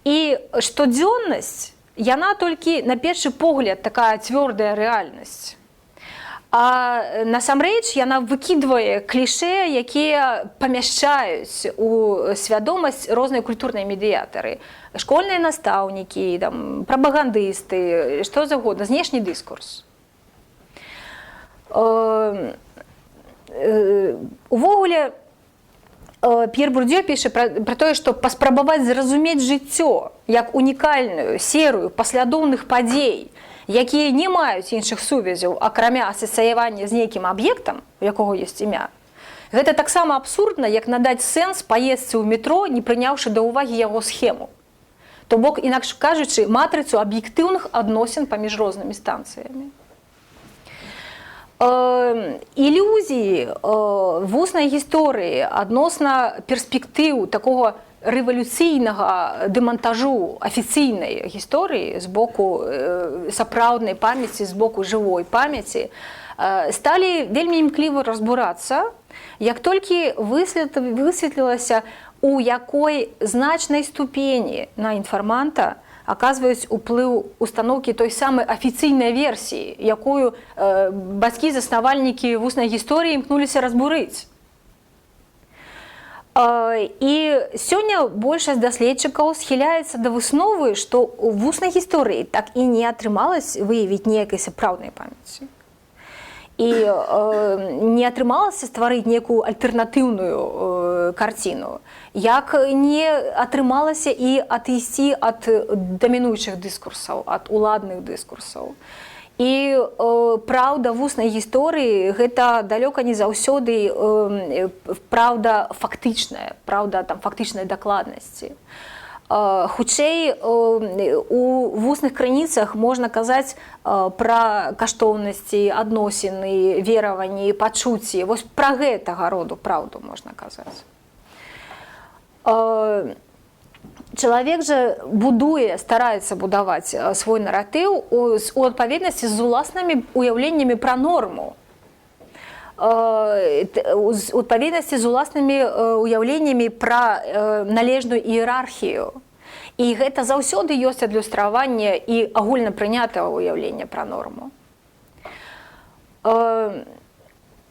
І штодзённасць, яна толькі на першы погляд такая цвёрдая рэальнасць. А насамрэч яна выкідвае кліше, якія памяшчаюць у свядомасць розныя культурныя медыятары. Школьныя настаўнікі, там, прапагандысты, што заўгодна, знешні дыскурс. Увогуле, П'ер Бурдзьё піша пра тое, што паспрабаваць зразумець жыццё як унікальную серыю паслядоўных падзей, якія не маюць іншых сувязяў, акрамя асацыявання з нейкім аб'ектам, у якога ёсць імя, гэта таксама абсурдна, як надаць сэнс паездцы ў метро, не прыняўшы да ўвагі яго схему. То бок, інакш кажучы, матрыцу аб'ектыўных адносін паміж рознымі станцыямі. Ілюзіі вуснай гісторыі адносна перспектыў такога рэвалюцыйнага дэмантажу афіцыйнай гісторыі з боку сапраўднай памяці, з боку жывой памяці, сталі вельмі імкліва разбурацца, як толькі высветлілася, у якой значнай ступені на інфарманта аказваюць уплыў установкі той самай афіцыйнай версіі, якую бацькі-заснавальнікі вуснай гісторыі імкнуліся разбурыць. І сёння большасць даследчыкаў схіляецца да высновы, што ў вуснай гісторыі так і не атрымалась выявіць нейкай сапраўднай памяці. І не атрымалася стварыць некую альтэрнатыўную карціну, як не атрымалася і адысці ад дамінуючых дыскурсаў, ад уладных дыскурсаў. І праўда вуснай гісторыі — гэта далёка не заўсёды праўда фактычная, праўда там фактычнай дакладнасці. Хутчэй у вусных крыніцах можна казаць пра каштоўнасці, адносіны, вераванні, пачуцці. Вось пра гэтага роду праўду можна казаць. Чалавек жа будуе, стараецца будаваць свой наратыў у адпаведнасці з уласнымі уяўленнямі пра норму, у адпаведнасці з уласнымі уяўленнямі пра належную іерархію. І гэта заўсёды ёсць адлюстраванне і агульнапрынятага ўяўлення пра норму.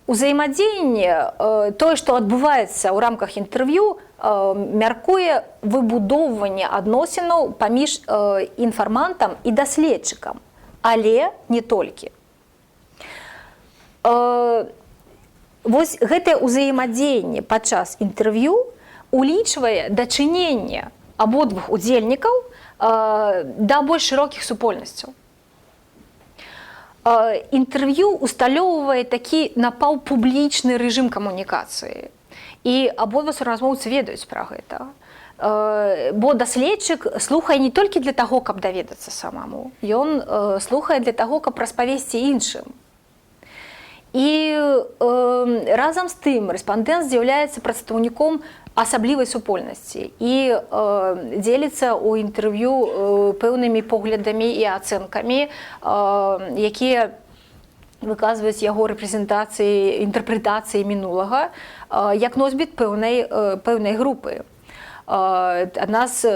Узаемадзеянне, тое, што адбываецца ў рамках інтэрв'ю, мяркуе выбудоўванне адносінаў паміж інфармантам і даследчыкам, але не толькі. Вось гэтае ўзаемадзеянне падчас інтэрв'ю улічвае дачыненне абодвух удзельнікаў да больш шырокіх супольнасцяў. Інтэрв'ю усталёўвае такі напаўпублічны рэжым камунікацыі. І абодва суразмоўцы ведаюць пра гэта. Бо даследчык слухае не толькі для таго, каб даведацца самаму. Ён слухае для таго, каб распавесці іншым. І разам з тым рэспандэнт з'яўляецца прадстаўніком асаблівай супольнасці і дзеліцца ў інтэрв'ю пэўнымі поглядамі і ацэнкамі, якія выказваюць яго рэпрэзентацыі, інтэрпрэтацыі мінулага як носьбіт пэўнай групы. Адна з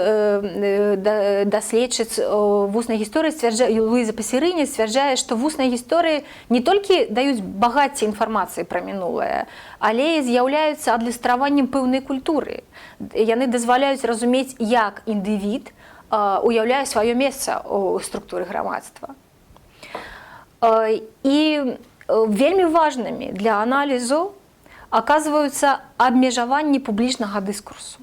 даследчыц вуснай гісторыі сцвярджае, Луіза Пасерыні, сцвярджае, што вусныя гісторыі не толькі даюць багацце інфармацыі пра мінулае, але і з'яўляюцца адлюстраваннем пэўнай культуры. Яны дазваляюць разумець, як індывід уяўляе сваё месца ў структуры грамадства. І вельмі важнымі для аналізу аказваюцца абмежаванні публічнага дыскурсу.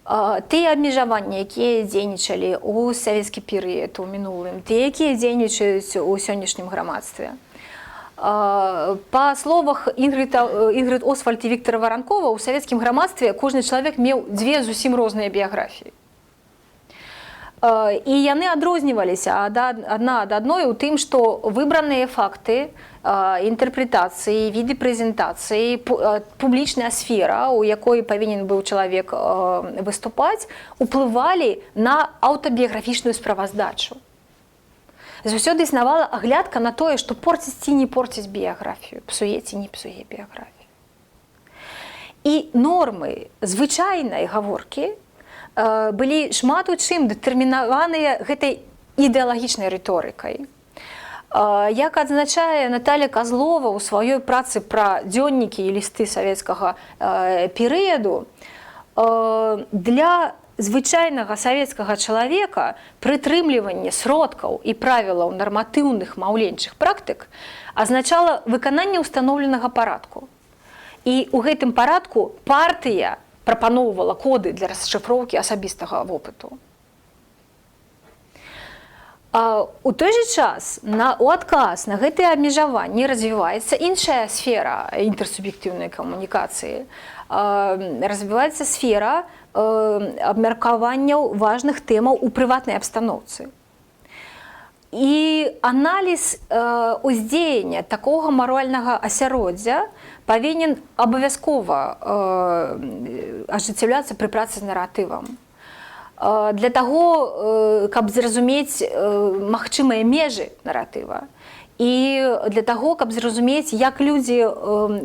Тыя абмежаванні, якія дзейнічалі ў савецкі перыяд у мінулым, тыя, якія дзейнічаюць у сённяшнім грамадстве. Па словах Інгрыд Освальд і Віктора Варанкова, у савецкім грамадстве кожны чалавек меў дзве зусім розныя біяграфіі. І яны адрозніваліся адна ад адной у тым, што выбраныя факты, інтэрпрэтацыі, віды прэзентацыі, публічная сфера, у якой павінен быў чалавек выступаць, уплывалі на аўтабіяграфічную справаздачу. Заўсёды існавала аглядка на тое, што порціць ці не порціць біяграфію, псуе ці не псуе біяграфію. І нормы звычайнай гаворкі былі шмат у чым дэтэрмінаваныя гэтай ідэалагічнай рыторыкай. Як адзначае Наталя Казлова ў сваёй працы пра дзённікі і лісты савецкага перыяду, для звычайнага савецкага чалавека прытрымліванне сродкаў і правілаў нарматыўных маўленчых практык азначала выкананне ўстаноўленага парадку. І ў гэтым парадку партыя прапаноўвала коды для расшыфроўкі асабістага вопыту. У той жа час у адказ на гэтыя абмежаванні развіваецца іншая сфера інтэрсуб'ектыўнай камунікацыі. Развіваецца сфера абмеркаванняў важных тэмаў у прыватнай абстаноўцы. І аналіз уздзеяння такога маральнага асяроддзя павінен абавязкова ажыццяўляцца пры працы з наратывам. Для таго, каб зразумець магчымыя межы наратыва, і для таго, каб зразумець, як людзі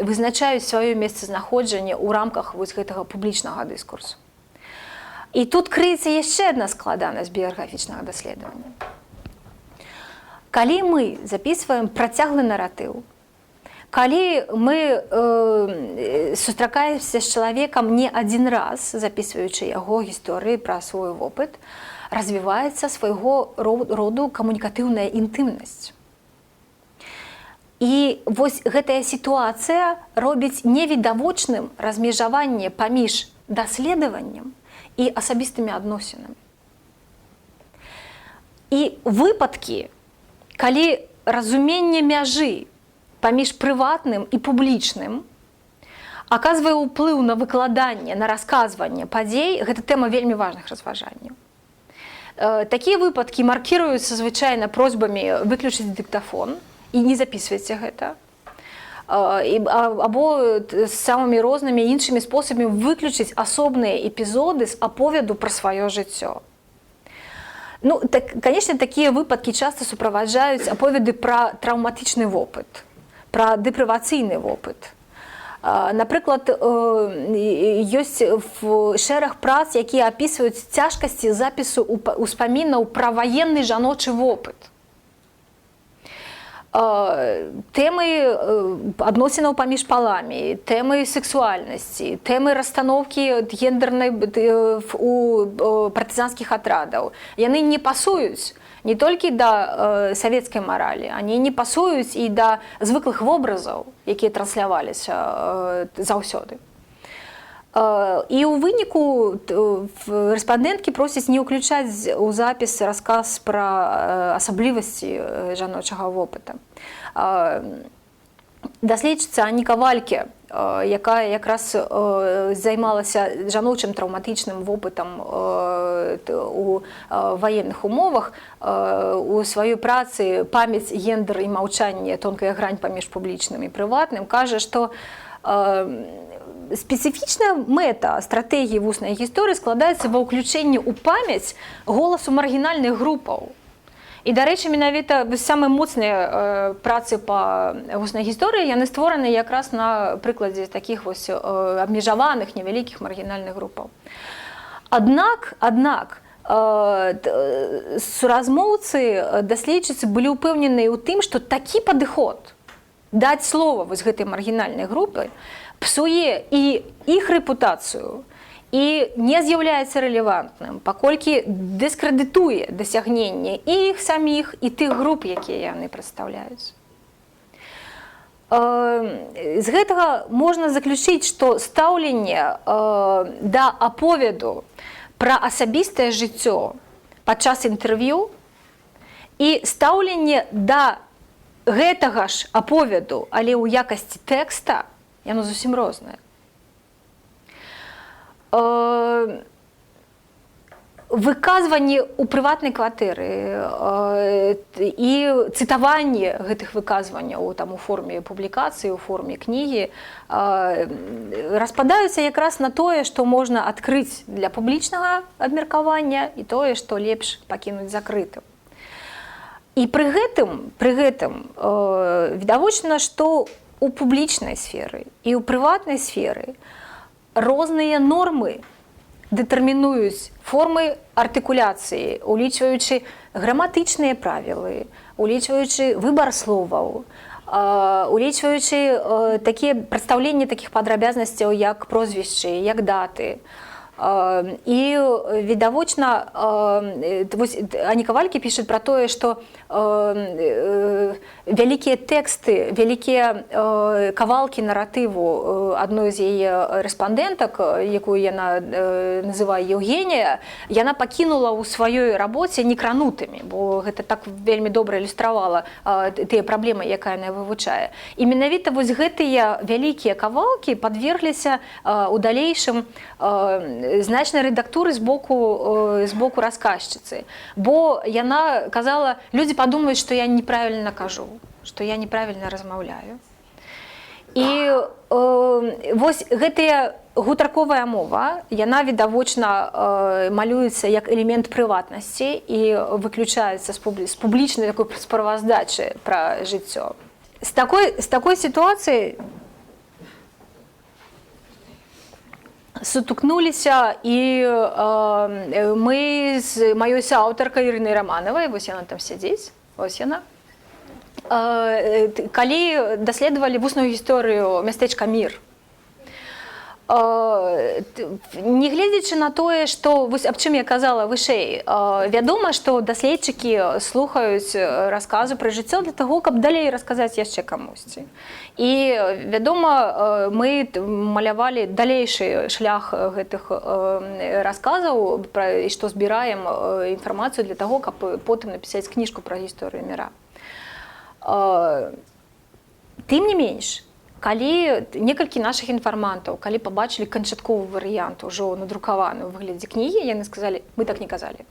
вызначаюць сваё месцазнаходжанне ў рамках вось гэтага публічнага дыскурсу. І тут крыецца яшчэ адна складанасць біяграфічнага даследавання. Калі мы записываем працяглы наратыў, калі мы сустракаемся з чалавекам не адзін раз, записываючы яго гісторыі пра свой вопыт, развіваецца свайго роду камунікатыўная інтымнасць. І вось гэтая сітуацыя робіць невідавочным размежаванне паміж даследаваннем і асабістымі адносінамі. І выпадкі, калі разуменне мяжы паміж прыватным і публічным аказвае ўплыў на выкладанне, на расказванне падзей, гэта тэма вельмі важных разважанняў. Такія выпадкі маркіруюцца звычайна просьбамі выключыць дыктафон і не записывайце гэта. Або з самымі рознымі іншымі спосабамі выключыць асобныя эпізоды з аповеду пра сваё жыццё. Ну, так, конечно, такія выпадкі часта суправаджаюць аповеды пра траўматычны вопыт, пра дэпрывацыйны вопыт. Напрыклад, ёсць шэраг прац, якія апісваюць цяжкасці запісу ўспамінаў пра ваенны жаночы вопыт. Тэмы адносінаў паміж паламі, тэмы сексуальнасці, тэмы расстаноўкі гендернай у партызанскіх атрадаў. Яны не пасуюць не толькі да савецкай маралі, они не пасуюць і да звыклых вобразаў, якія трансляваліся заўсёды. І ў выніку рэспандэнткі просяць не ўключаць у запіс расказ пра асаблівасці жаночага вопыта. Даследчыца Аніка Вальке, якая якраз займалася жаночым траўматычным вопытам у ваенных умовах, у сваёй працы «Памяць, гендер і маўчанне: тонкая грань паміж публічным і прыватным» кажа, што спецыфічная мэта стратэгіі вуснай гісторыі складаецца ва ўключэнні ў памяць голасу маргінальных групаў. І, дарэчы, менавіта самыя моцныя працы па вуснай гісторыі, яны створаны якраз на прыкладзе такіх вось абмежаваных невялікіх маргінальных групаў. Аднак суразмоўцы даследчыцы былі ўпэўненыя ў тым, што такі падыход даць слова вось гэтай маргінальнай групы псуе і іх рэпутацыю, і І не з'яўляецца рэлевантным, паколькі дыскрэдытуе дасягненні і іх саміх, і тых груп, якія яны прадстаўляюць. З гэтага можна заключыць, што стаўленне да аповеду пра асабістае жыццё падчас інтэрв'ю і стаўленне да гэтага ж аповеду, але ў якасці тэкста, яно зусім рознае. Выказванні ў прыватнай кватэры і цытаванне гэтых выказванняў там у форме публікацыі, у форме кнігі распадаюцца якраз на тое, што можна адкрыць для публічнага абмеркавання, і тое, што лепш пакінуць закрытым. І пры гэтым відавочна, што у публічнай сферы і ў прыватнай сферы розныя нормы дэтэрмінуюць формы артыкуляцыі, улічваючы граматычныя правілы, улічваючы выбар словаў, улічваючы такія прадстаўленні такіх падрабязнасцяў, як прозвішчы, як даты. І відавочна, вось Аніка Вальке піша пра тое, што вялікія тэксты, вялікія кавалкі наратыву адной з яе рэспандэнтак, якую яна называе Еўгенія, яна пакінула ў сваёй рабоце некранутымі, бо гэта так вельмі добра ілюстравала тыя праблемы, якая яна вывучае. І менавіта вось гэтыя вялікія кавалкі падвергліся у далейшым значнай рэдактуры з боку расказчыцы. Бо яна казала: «Людзі падумаюць, што я неправільна кажу, што я неправільна размаўляю». І вось гэтыя гутарковая мова, яна відавочна малюецца як элемент прыватнасці і выключаецца з публічнай такой справаздачы пра жыццё. З такой сітуацыяй сутыкнуліся і мы з маёй сааўтаркай Ірынай Раманавай, вось яна там сядзіць, вось яна. Калі даследавалі вусную гісторыю мястэчка Мір. Нягледзячы на тое, што вось аб чым я казала вышэй, вядома, што даследчыкі слухаюць расказы пра жыццё для таго, каб далей расказаць яшчэ камусьці. І вядома, мы малявалі далейшы шлях гэтых расказаў пра, і што збіраем інфармацыю для таго, каб потым напісаць кніжку пра гісторыю Міра. Тым не менш, калі некалькі нашых інфармантаў, калі пабачылі канчатковы варыянт, ужо надрукаваны ў выглядзе кнігі, яны сказалі: «Мы так не казалі».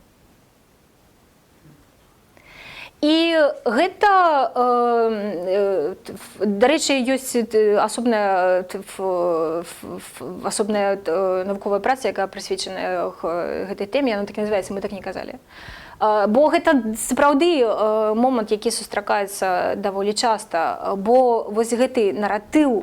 І гэта, дарэчы, ёсць асобная навуковая праца, якая прысвечаная гэтай тэме, яна так і называецца: «Мы так не казалі». Бо гэта сапраўды момант, які сустракаецца даволі часта, бо вось гэты наратыў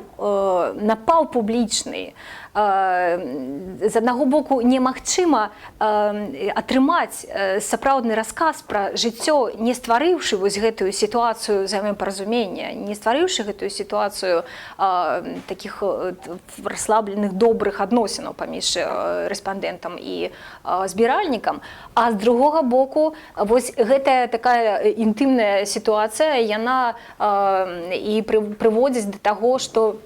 напаўпублічны, з аднаго боку, немагчыма атрымаць сапраўдны расказ пра жыццё, не стварыўшы вось гэтую сітуацыю взаемапаразумення, не стварыўшы гэтую сітуацыю такіх расслабленых, добрых адносінаў паміж рэспандэнтам і збіральнікам, а з другога боку, вось гэтая такая інтымная сітуацыя, яна і прыводзіць да таго, што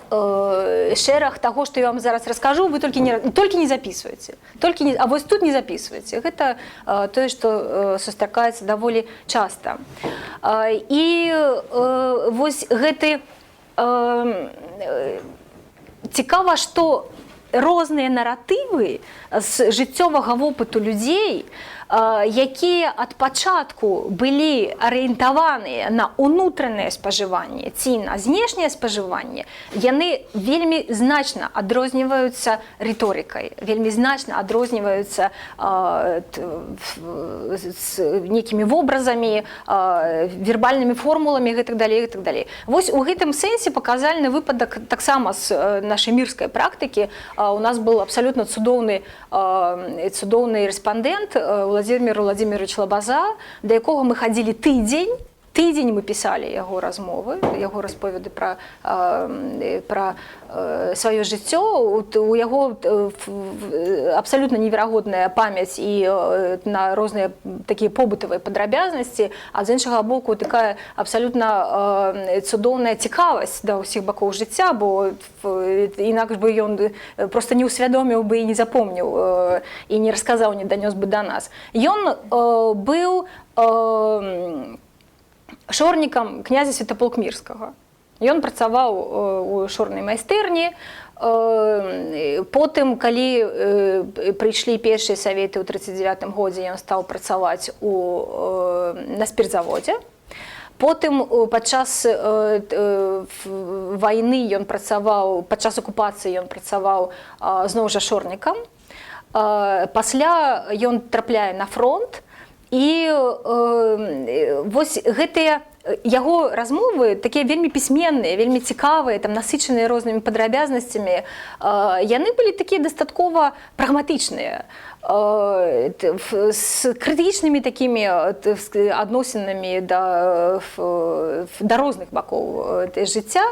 шэраг таго, што я вам зараз раскажу, вы толькі не записывайте, толькі не, а вось тут не записывайте. Гэта тое, што сустракаецца даволі часта. І вось гэты цікава, што розныя наратывы з жыццёвага вопыту людзей, якія ад пачатку былі арыентаваныя на ўнутранае спажыванне ці на знешняе спажыванне, яны вельмі значна адрозніваюцца рыторыкай, вельмі значна адрозніваюцца з нейкімі вобразамі, вербальнымі формуламі і гэтак далей, і так далей. Вось у гэтым сэнсе паказальны выпадак таксама з нашай мірскай практыкі. У нас был абсалютна цудоўны рэспандэнт Владимир Владимирович Лабаза, да якога мы хадзілі тыдзень. Тыдзень мы пісалі яго размовы, яго расповеды пра сваё жыццё. У яго абсалютна неверагодная памяць і на розныя такія побытавыя падрабязнасці, а з іншага боку, такая абсалютна цудоўная цікавасць да ўсіх бакоў жыцця, бо інакш бы ён просто не ўсвядоміў бы і не запомніў, і не расказаў, не данёс бы да нас. Ён быў шорнікам князя Святаполк-Мірскага. Ён працаваў у шорнай майстэрні. Потым, калі прыйшлі першыя саветы ў 39 годзе, ён стаў працаваць на спіртзаводзе. Потым падчас вайны ён працаваў, падчас акупацыі ён працаваў зноў жа шорнікам. Пасля ён трапляе на фронт, і вось гэтыя яго размовы, такія вельмі пісьменныя, вельмі цікавыя, там, насычаныя рознымі падрабязнасцямі, яны былі такія дастаткова прагматычныя, з крытычнымі такімі адносінамі да розных бакоў жыцця.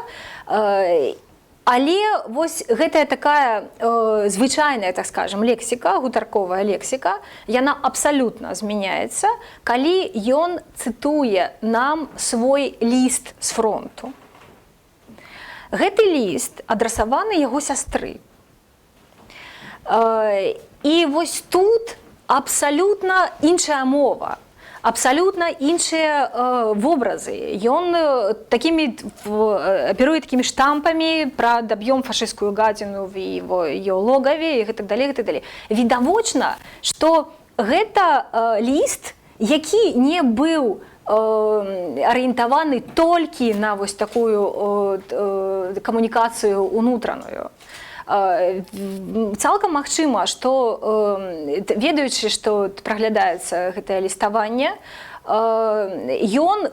Але вось гэтая такая звычайная, так скажем, лексіка, гутарковая лексіка, яна абсалютна змяняецца, калі ён цытуе нам свой ліст з фронту. Гэты ліст адрасаваны яго сястры. І вось тут абсалютна іншая мова, абсалютна іншыя вобразы. Ён аперуе такімі штампамі пра «добьем фашистскую гадину в его ее логове» і гэтак далей, гэтак далей. Відавочна, што гэта ліст, які не быў арыентаваны толькі на вось такую камунікацыю унутраную. Цалкам магчыма, што ведаючы, што праглядаецца гэтае ліставанне, ён,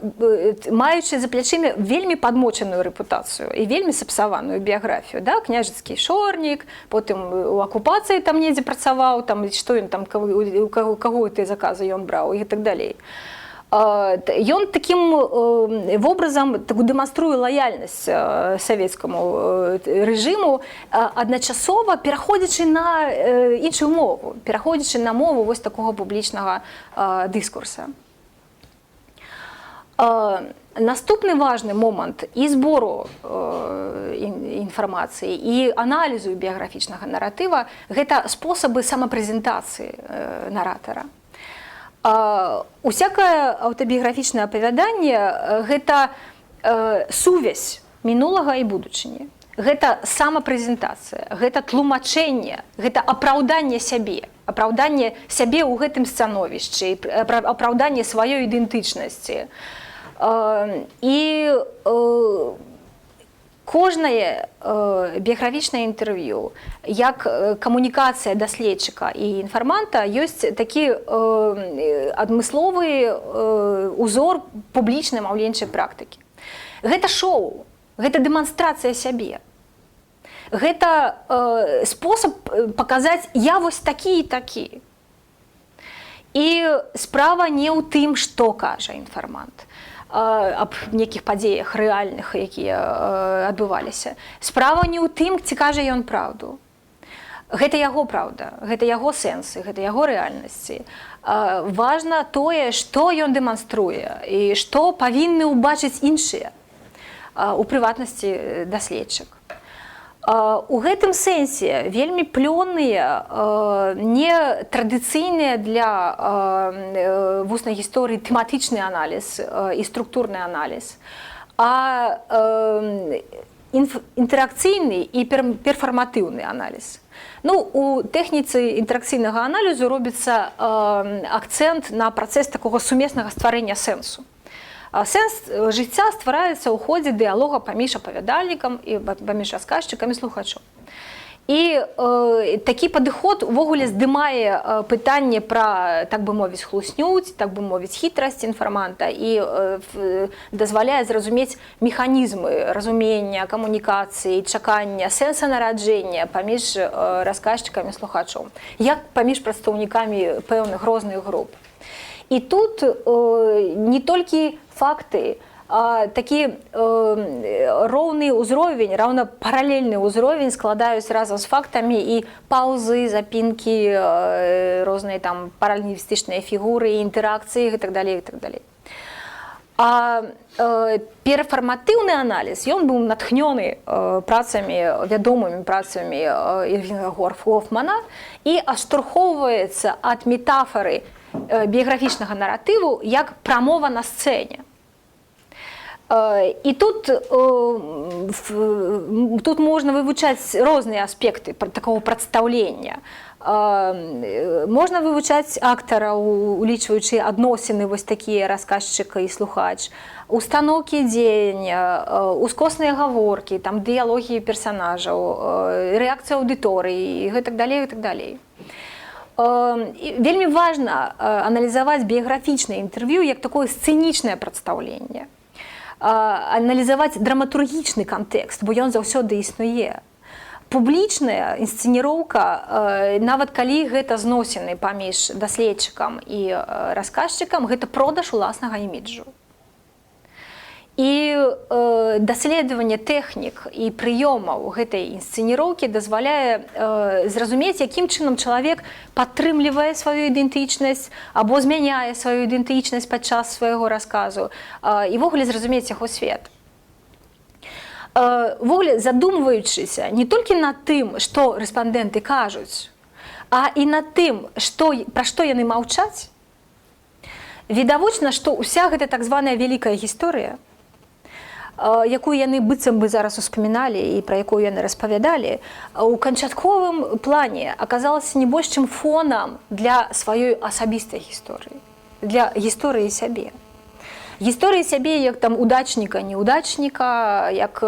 маючы за плячымі вельмі падмочаную рэпутацыю і вельмі сапсаваную біяграфію, да, княжацкі шорнік, потым у акупацыі там недзе працаваў, там, што ён там, у каго тыя заказы ён браў і так далей. Ён такім вобразам такую дэманструе лаяльнасць савецкаму рэжыму, адначасова пераходзячы на іншую мову, пераходзячы на мову вось такога публічнага дыскурса. Наступны важны момант і збору інфармацыі, і аналізу біяграфічнага наратыва — гэта спосабы самапрэзентацыі наратара. Усякае аўтабіяграфічнае апавяданне гэта сувязь мінулага і будучыні. Гэта самапрэзентацыя, гэта тлумачэнне, гэта апраўданне сябе, апраўданне сябе ў гэтым становішчы, апраўданне сваёй ідэнтычнасці. І кожнае біяграфічнае інтэрв'ю, як камунікацыя даследчыка і інфарманта, ёсць такі адмысловы узор публічнай маўленчай практыкі. Гэта шоу, гэта дэманстрацыя сябе. Гэта спосаб паказаць: я вось такі і такі. І справа не ў тым, што кажа інфармант аб нейкіх падзеях рэальных, якія адбываліся. Справа не ў тым, ці кажа ён праўду. Гэта яго праўда, гэта яго сэнсы, гэта яго рэальнасці. Важна тое, што ён дэманструе і што павінны ўбачыць іншыя, у прыватнасці даследчык. У гэтым сэнсе вельмі плённыя, нетрадыцыйныя для вуснай гісторыі тэматычны аналіз і структурны аналіз, а інтэракцыйны і перфарматыўны аналіз. Ну, у тэхніцы інтэракцыйнага аналізу робіцца акцэнт на працэс такога сумеснага стварэння сэнсу. Сэнс жыцця ствараецца ў ходзе дыялога паміж апавядальнікам і паміж расказчыкам і слухачом. І такі падыход увогуле здымае пытанне пра, так бы мовіць, хлусню, ці, так бы мовіць, хітрасць інфарманта і дазваляе зразумець механізмы разумення, камунікацыі, чакання, сэнсанараджэння паміж расказчыкам і слухачом, як паміж прадстаўнікамі пэўных розных груп. І тут не толькі Факты, такі роўны ўзровень, раўна паралельны ўзровень складаюць разам з фактамі і паўзы, запінкі, розныя там паралінгвістычныя фігуры, інтэракцыі і так далей, і так далей. А перфарматыўны аналіз, ён быў натхнёны працамі, вядомымі працамі Ірвінга Гофмана і адштурхоўваецца ад метафары біяграфічнага наратыву як прамова на сцэне. І тут можна вывучаць розныя аспекты такого прадстаўлення. Можна вывучаць актара, улічваючы адносіны вось такія расказчыка і слухач, установкі дзеяння, ускосныя гаворкі, там дыялогі персанажаў, рэакцыя аўдыторыі і гэтак далей, і так далей. І вельмі важна аналізаваць біяграфічнае інтэрв'ю як такое сцэнічнае прадстаўленне. Аналізаваць драматургічны кантэкст, бо ён заўсёды існуе. Публічная інсцэніроўка, нават калі гэта зносіны паміж даследчыкам і расказчыкам, гэта продаж уласнага іміджу. І даследаванне тэхнік і прыёмаў гэтай інсцэніроўкі дазваляе зразумець, якім чынам чалавек падтрымлівае сваю ідэнтычнасць або змяняе сваю ідэнтычнасць падчас свайго расказу, і ўвогуле зразумець яго свет. Увогуле, задумваючыся не толькі над тым, што рэспандэнты кажуць, а і над тым, пра што яны маўчаць, відавочна, што ўся гэта так званая вялікая гісторыя, якую яны быццам бы зараз успаміналі і пра якую яны распавядалі, у канчатковым плане аказалася не больш чым фонам для сваёй асабістай гісторыі, для гісторыі сябе. Гісторыі сябе як там удачніка, неудачніка, як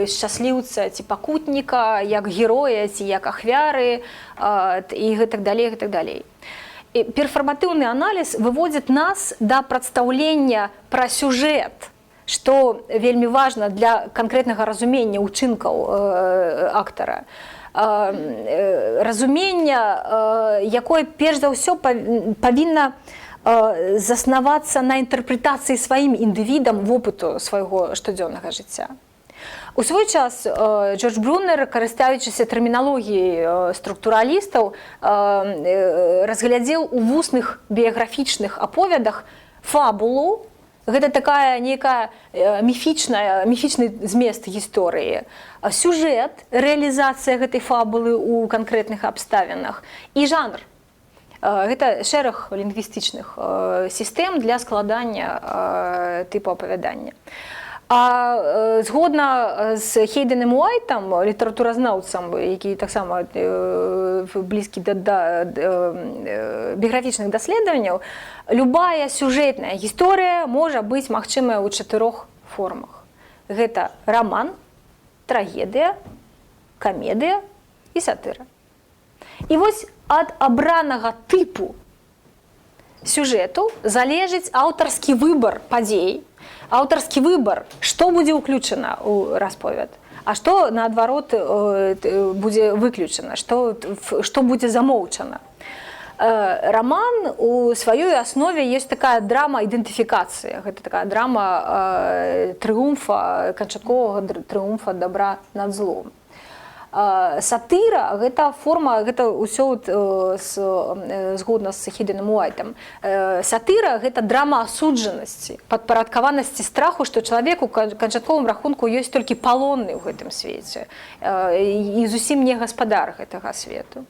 шчасліўца ці пакутніка, як героя ці як ахвяры, і гэтак далей, гэтак далей. І перфарматыўны аналіз выводзіць нас да прадстаўлення пра сюжэт, што вельмі важна для канкрэтнага разумення ўчынкаў актара. Разумення, якое перш за ўсё павінна заснавацца на інтэрпрэтацыі сваім індывідам вопыту свайго штодзённага жыцця. У свой час Джордж Брунер, карыстаючыся тэрміналогіяй структуралістаў, разглядзеў у вусных біяграфічных аповедах фабулу. Гэта такая некая міфічны змест гісторыі. Сюжэт, рэалізацыя гэтай фабулы ў канкрэтных абставінах і жанр. Гэта шэраг лінгвістычных сістэм для складання тыпу апавядання. А згодна з Хейденом Уайтам, літаратуразнаўцам, які таксама блізкі да біяграфічных даследаванняў, любая сюжэтная гісторыя можа быць магчымая ў чатырох формах. Гэта раман, трагедыя, камедыя і сатыра. І вось ад абранага тыпу сюжэту залежыць аўтарскі выбар падзей, аўтарскі выбар, што будзе ўключана ў расповед, а што наадварот будзе выключана, што будзе замоўчана. Раман у сваёй аснове ёсць такая драма ідэнтыфікацыі, гэта такая драма трыумфа, канчатковага трыумфа добра над злом. Сатыра — гэта форма, гэта ўсё згодна з Хейденом Уайтам. Сатыра — гэта драма асуджанасці, падпарадкаванасці страху, што чалавек у канчатковым рахунку ёсць толькі палонны ў гэтым свеце і зусім не гаспадар гэтага свету.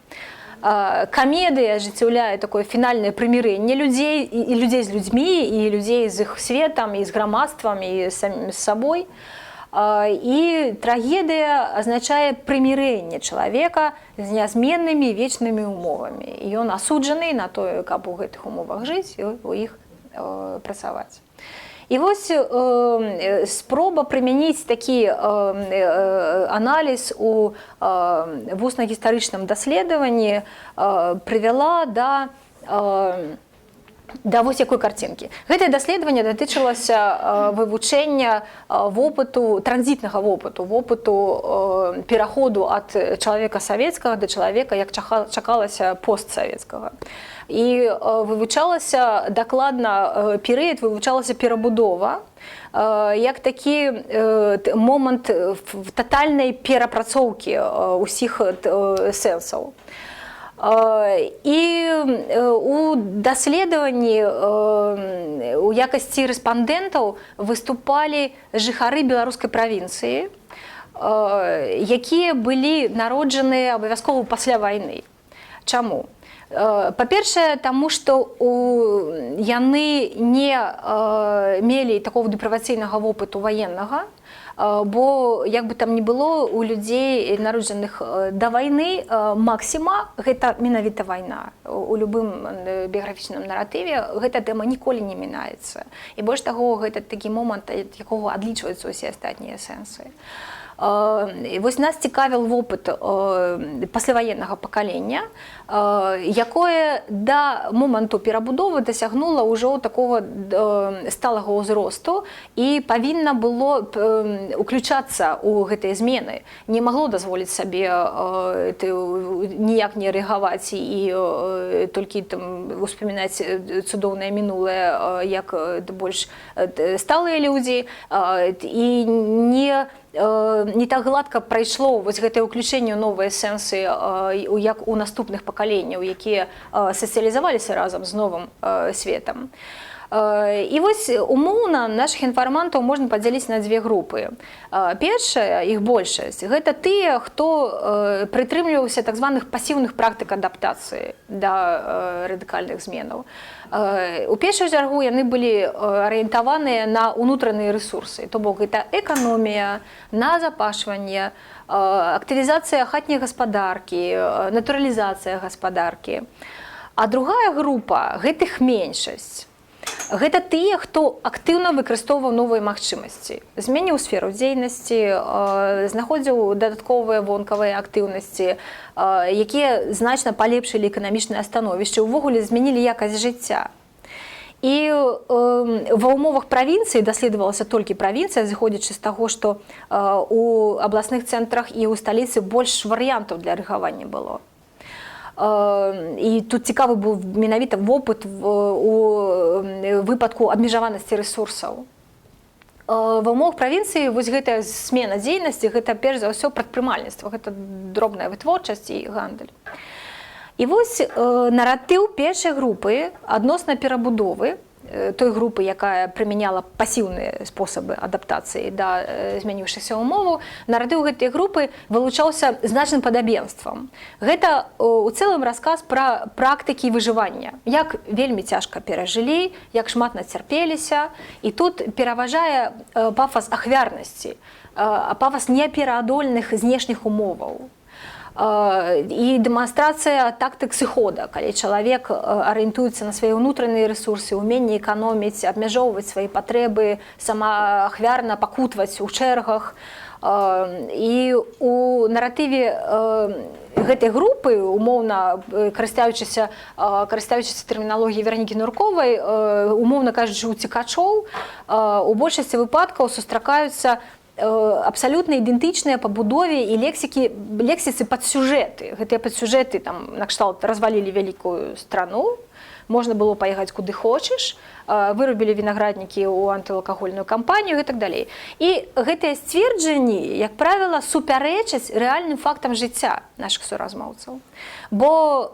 Камедыя ажыццяўляе такое фінальнае прымірэнне людзей і людзей з людзьмі, і людзей з іх светам, і з грамадствам, і самім з сабой. І трагедыя азначае прымірэнне чалавека з нязменнымі вечнымі умовамі. І ён асуджаны на тое, каб у гэтых умовах жыць і у іх працаваць. І вось спроба прымяніць такі аналіз у вусна-гістарычным даследаванні прывяла да Да вось якой карцінкі. Гэтае даследаванне датычылася вывучэння вопыту, транзітнага вопыту, вопыту пераходу ад чалавека савецкага да чалавека, як чакалася, постсавецкага. І вывучалася дакладна перыяд, вывучалася перабудова як такі момант татальнай перапрацоўкі ўсіх сэнсаў. І у даследаванні у якасці рэспандэнтаў выступалі жыхары беларускай правінцыі, якія былі народжаныя абавязкова пасля вайны. Чаму? Па-першае, таму што яны не мелі такого дэпрывацыйнага вопыту ваеннага, бо, як бы там ні было, у людзей, народжаных да вайны, максіма — гэта менавіта вайна. У любым біяграфічным наратыве гэта тэма ніколі не мінаецца. І больш таго, гэта такі момант, ад якога адлічваюцца ўсе астатнія сэнсы. І вось нас цікавіл вопыт пасляваеннага пакалення, якое да моманту перабудовы дасягнула ўжо такога сталага ўзросту і павінна было уключацца ў гэтыя змены, не магло дазволіць сабе ніяк не рэагаваць і толькі там успамінаць цудоўнае мінулае, як больш сталыя людзі, і не так гладка прайшло вось гэтае ўключэнне ў новыя сэнсы, як у наступных пакаленняў, якія сацыялізаваліся разам з новым светам. І вось умоўна нашых інфармантаў можна падзяліць на дзве групы. Першая, іх большасць, гэта тыя, хто прытрымліваўся так званых пасіўных практык адаптацыі да радыкальных зменаў. У першую чаргу яны былі арыентаваныя на ўнутраныя рэсурсы, то бок гэта эканомія, назапашванне, актывізацыя хатняй гаспадаркі, натуралізацыя гаспадаркі. А другая група, гэтых меншасць, гэта тыя, хто актыўна выкарыстоўваў новыя магчымасці, зменіў сферу дзейнасці, знаходзіў дадатковыя вонкавыя актыўнасці, якія значна палепшылі эканамічнае становішча, увогуле змянілі якасць жыцця. І ва ўмовах правінцыі, даследавалася толькі правінцыя, зыходзячы з таго, што у абласных цэнтрах і ў сталіцы больш варыянтаў для рэагавання было. І тут цікавы быў менавіта вопыт у выпадку абмежаванасці рэсурсаў. Ва ўмовах правінцыі вось гэтая смена дзейнасці — гэта перш за ўсё прадпрымальніцтва, гэта дробная вытворчасць і гандаль. І вось наратыў першай групы адносна перабудовы, той групы, якая прымяняла пасіўныя спосабы адаптацыі да змяніўшыхся умоваў, наратыў гэтай групы вылучаўся значным падабенствам. Гэта у цэлым расказ пра практыкі выжывання, як вельмі цяжка перажылі, як шмат нацярпеліся, і тут пераважае пафас ахвярнасці, пафас непераадольных знешніх умоваў. І дэманстрацыя тактык сыхода, калі чалавек арыентуецца на свае ўнутраныя рэсурсы, уменне эканоміць, абмяжоўваць свае патрэбы, самаахвярна пакутваць у чэргах. І у наратыве гэтай групы, умоўна карыстаючыся тэрміналогіяй Веранікі Нурковай, умоўна кажучы, уцекачоў, у большасці выпадкаў сустракаюцца абсалютна ідэнтычныя па будове і лексіцы падсюжэты. Гэтыя падсюжэты там накшталт «развалили великую страну», «можно было поехать куды хочешь», «вырубили виноградники ў антыалкагольную кампанію» і так далей. І гэтыя сцверджанні, як правіла, супярэчаць рэальным фактам жыцця нашых суразмоўцаў. Бо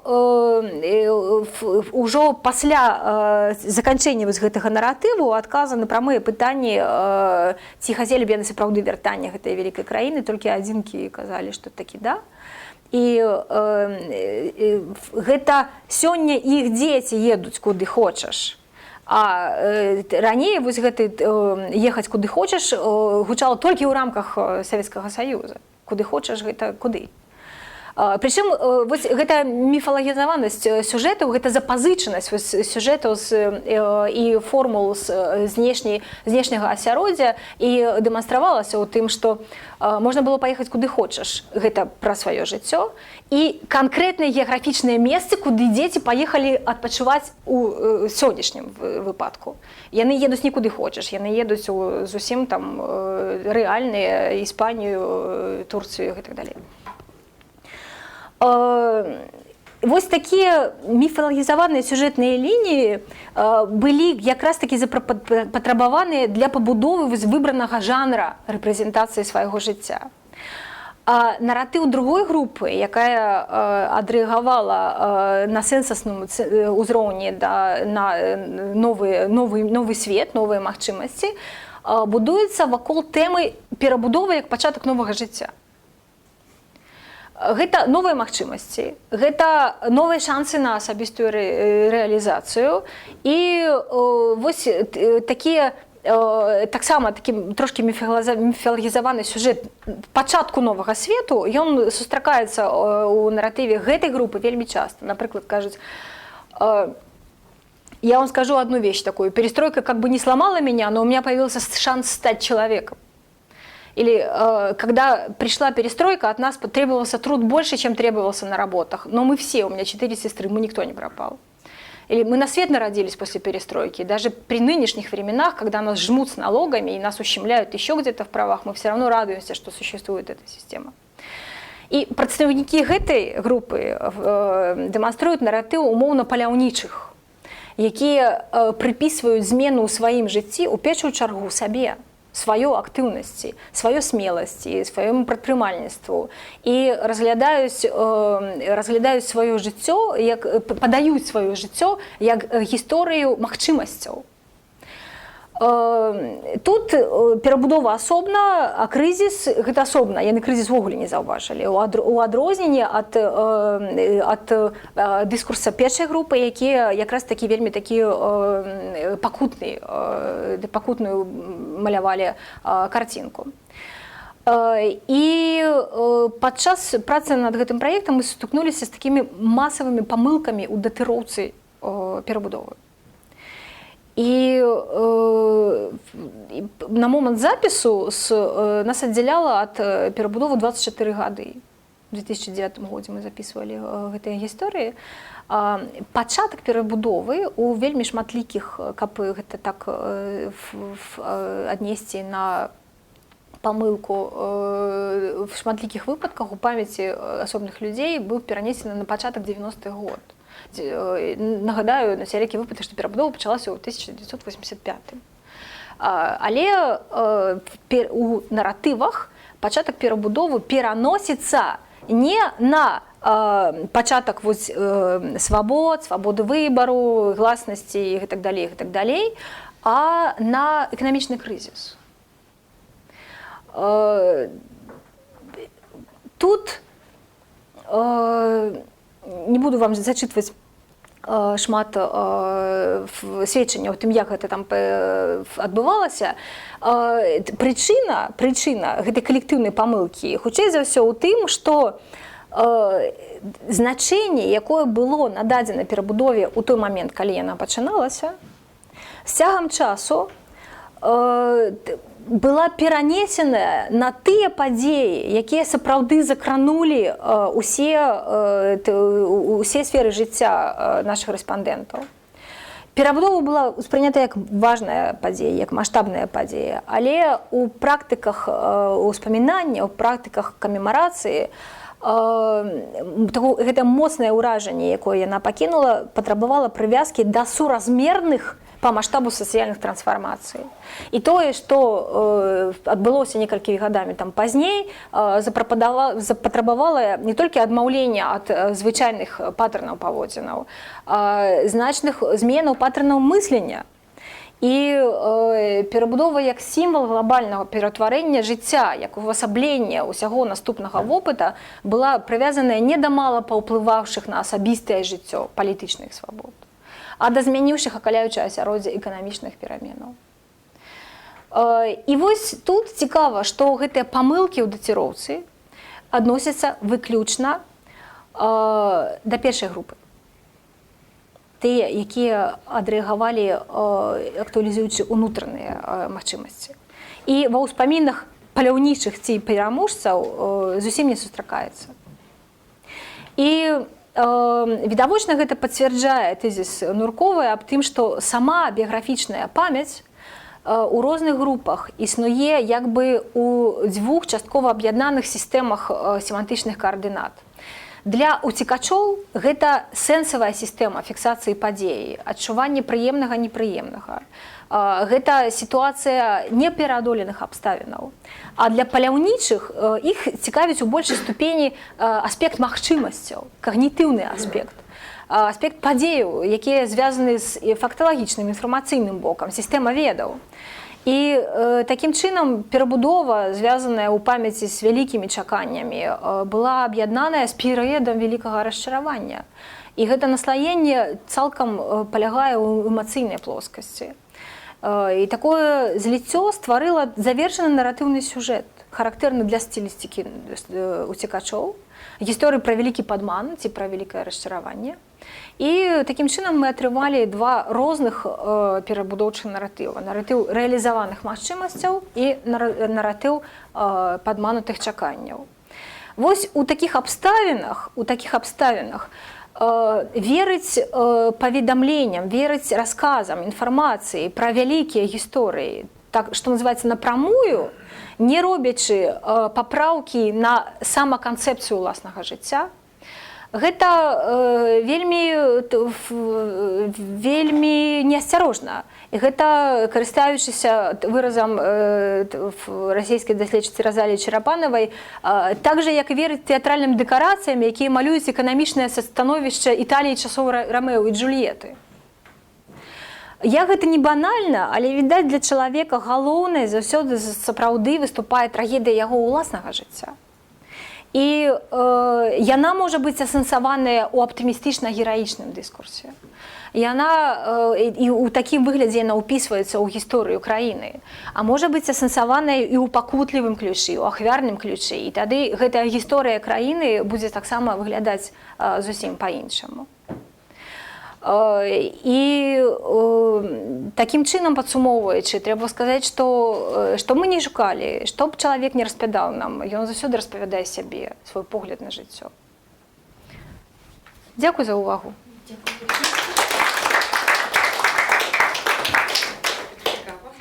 ўжо пасля заканчэння вось гэтага наратыву адказа на прамыя пытанні, ці хацелі б яны сапраўды вяртання гэтай вялікай краіны, толькі адзінкі казалі, што такі да. І гэта сёння іх дзеці едуць куды хочаш. А раней вось гэты «ехаць куды хочаш» гучала толькі ў рамках Савецкага Саюза. Куды хочаш — гэта куды? Прычым вось гэта міфалагізаванасць сюжэтаў, гэта запазычанасць вось сюжэтаў і формул з знешняга асяроддзя і дэманстравалася ў тым, што можна было паехаць куды хочаш, гэта пра сваё жыццё, і канкрэтныя геаграфічныя месцы, куды дзеці паехалі адпачываць у сённяшнім выпадку. Яны едуць не куды хочаш, яны едуць у зусім там рэальныя Іспанію, Турцыю і так далей. Вось такія міфалагізаваныя сюжэтныя лініі былі якраз такі запатрабаваныя для пабудовы вось выбранага жанра рэпрэзентацыі свайго жыцця. А наратыў другой групы, якая адрэагавала на сэнсасным узроўні на новы свет, новыя магчымасці, будуецца вакол тэмы перабудовы як пачатак новага жыцця. Гэта новыя магчымасці, гэта новыя шансы на асабістую рэалізацыю і вось такія таксама такі трошкі міфалагізаваны сюжэт пачатку новага свету, ён сустракаецца у наратыве гэтай групы вельмі часта. Напрыклад, кажуць: «Я вам скажу одну вещь такую: перестройка как бы не сломала меня, но у меня появился шанс стать человеком». Или когда пришла перестройка, от нас потребовался труд больше, чем требовался на работах. Но мы все, у меня 4 сестры, мы никто не пропал. Или мы на свет народились после перестройки. Даже при нынешних временах, когда нас жмут с налогами и нас ущемляют еще где-то в правах, мы все равно радуемся, что существует эта система. І прадстаўнікі гэтай групы дэманструюць наратыў умоўна паляўнічых, якія прыпісваюць змену ў сваім жыцці ў першую чаргу сабе, сваёй актыўнасці, сваёй смеласці, сваёму прадпрымальніцтву і разглядаюць сваё жыццё як падаюць сваё жыццё як гісторыю магчымасцяў. Тут перабудова асобна, а крызіс гэта асобна. Яны крызіс увогуле не заўважылі. У адрозненне ад дыскурса першай групы, якія якраз такі вельмі такі пакутную малявалі карцінку. І падчас працы над гэтым праектам мы сутыкнуліся з такімі масавымі памылкамі ў датыроўцы перабудовы. І на момант запісу нас аддзяляла ад перабудовы 24 гады. У 2009 годзе мы записывалі гэтыя гісторыі. Пачатак перабудовы у вельмі шматлікіх, каб гэта так аднесці на памылку, в шматлікіх выпадках у памяці асобных людзей быў перанесены на пачатак 90-х год. Нагадаю на всякий выпадак, што перабудова пачалася ў 1985. Але у наратывах пачатак перабудовы пераносіцца не на пачатак вось свабод, свабоды выбару, гласнасці і гэтак далей, і гэтак далей, а на эканамічны крызіс. Тут не буду вам зачытваць шмат сведчанняў тым, як гэта там адбывалася. Прычына гэтай калектыўнай памылкі хутчэй за ўсё ў тым, што значэнне, якое было нададзена перабудове ў той момент, калі яна пачыналася, з цягам часу была перанесеная на тыя падзеі, якія сапраўды закранулі усе сферы жыцця нашых рэспандэнтаў. Перабудова была ўспрынята як важная падзея, як маштабная падзея, але ў практыках успамінання, у практыках камемарацыі гэта моцнае ўражанне, якое яна пакінула, патрабавала прывязкі да суразмерных па маштабу сацыяльных трансфармацый. І тое, што адбылося некалькі гадамі там пазней, запатрабавала не толькі адмаўлення ад звычайных патэрнаў паводзінаў, значных зменаў патэрнаў мыслення. І перабудова як сімвал глобальнага ператварэння жыцця, як увасабленне ўсяго наступнага вопыта была прывязаная не да мала паўплываўшых на асабістае жыццё палітычных свабод, а да змяніўшых акаляючае асяроддзе эканамічных пераменаў. І вось тут цікава, што гэтыя памылкі ў даціроўцы адносяцца выключна Да першай групы. Тыя, якія адрэагавалі, актуалізуючы ўнутраныя магчымасці. І ва ўспамінах паляўнічых ці пераможцаў зусім не сустракаецца. І відавочна, гэта пацвярджае тэзіс Нурковай аб тым, што сама біяграфічная памяць у розных групах існуе як бы у дзвюх часткова аб'яднаных сістэмах семантычных каардынат. Для уцекачоў гэта сэнсавая сістэма фіксацыі падзеі, адчуванне прыемнага, непрыемнага. Гэта сітуацыя непераадоленых абставінаў. А для паляўнічых іх цікавіць у большай ступені аспект магчымасцяў, кагнітыўны аспект. Аспект падзеяў, якія звязаны з факталагічным, інфармацыйным бокам, сістэма ведаў. І такім чынам перабудова, звязаная ў памяці з вялікімі чаканнямі, была аб'яднаная з перыядам вялікага расчаравання. І гэта наслаенне цалкам палягае ў эмацыйнай плоскасці. І такое зліццё стварыла завершаны наратыўны сюжэт, характэрны для стылістыкі уцекачоў, гісторыі пра вялікі падман ці пра вялікае расчараванне. І такім чынам мы атрымалі два розных перабудоўчых наратыва: наратыў рэалізаваных магчымасцяў і наратыў падманутых чаканняў. Вось у такіх абставінах верыць паведамленням, верыць расказам, інфармацыі пра вялікія гісторыі, так, што называется, напрамую, не робячы папраўкі на самаканцэпцыю ўласнага жыцця, гэта вельмі неасцярожна. І гэта, карыстаючыся выразам расійскай даследчыцы Разаліі Чарапанавай, так жа, як і верыць тэатральным дэкарацыям, якія малююць эканамічнае становішча Італіі часоў Рамео і Джульеты. Я гэта не банальна, але, відаць, для чалавека галоўнай заўсёды сапраўды выступае трагедыя яго ўласнага жыцця. І яна можа быць асэнсаваная ў аптымістычна-гераічным дыскурсе. Яна і ў такім выглядзе яна ўпісваецца ў гісторыю краіны. А можа быць асэнсаваная і ў пакутлівым ключы, у ахвярным ключы. І тады гэтая гісторыя краіны будзе таксама выглядаць зусім па-іншаму. І такім чынам, падсумоўваючы, трэба сказаць, што мы не шукалі, што б чалавек не распавядаў нам, ён заўсёды распавядае сябе, свой погляд на жыццё. Дзякуй за ўвагу.
Дзякуй. Цікава.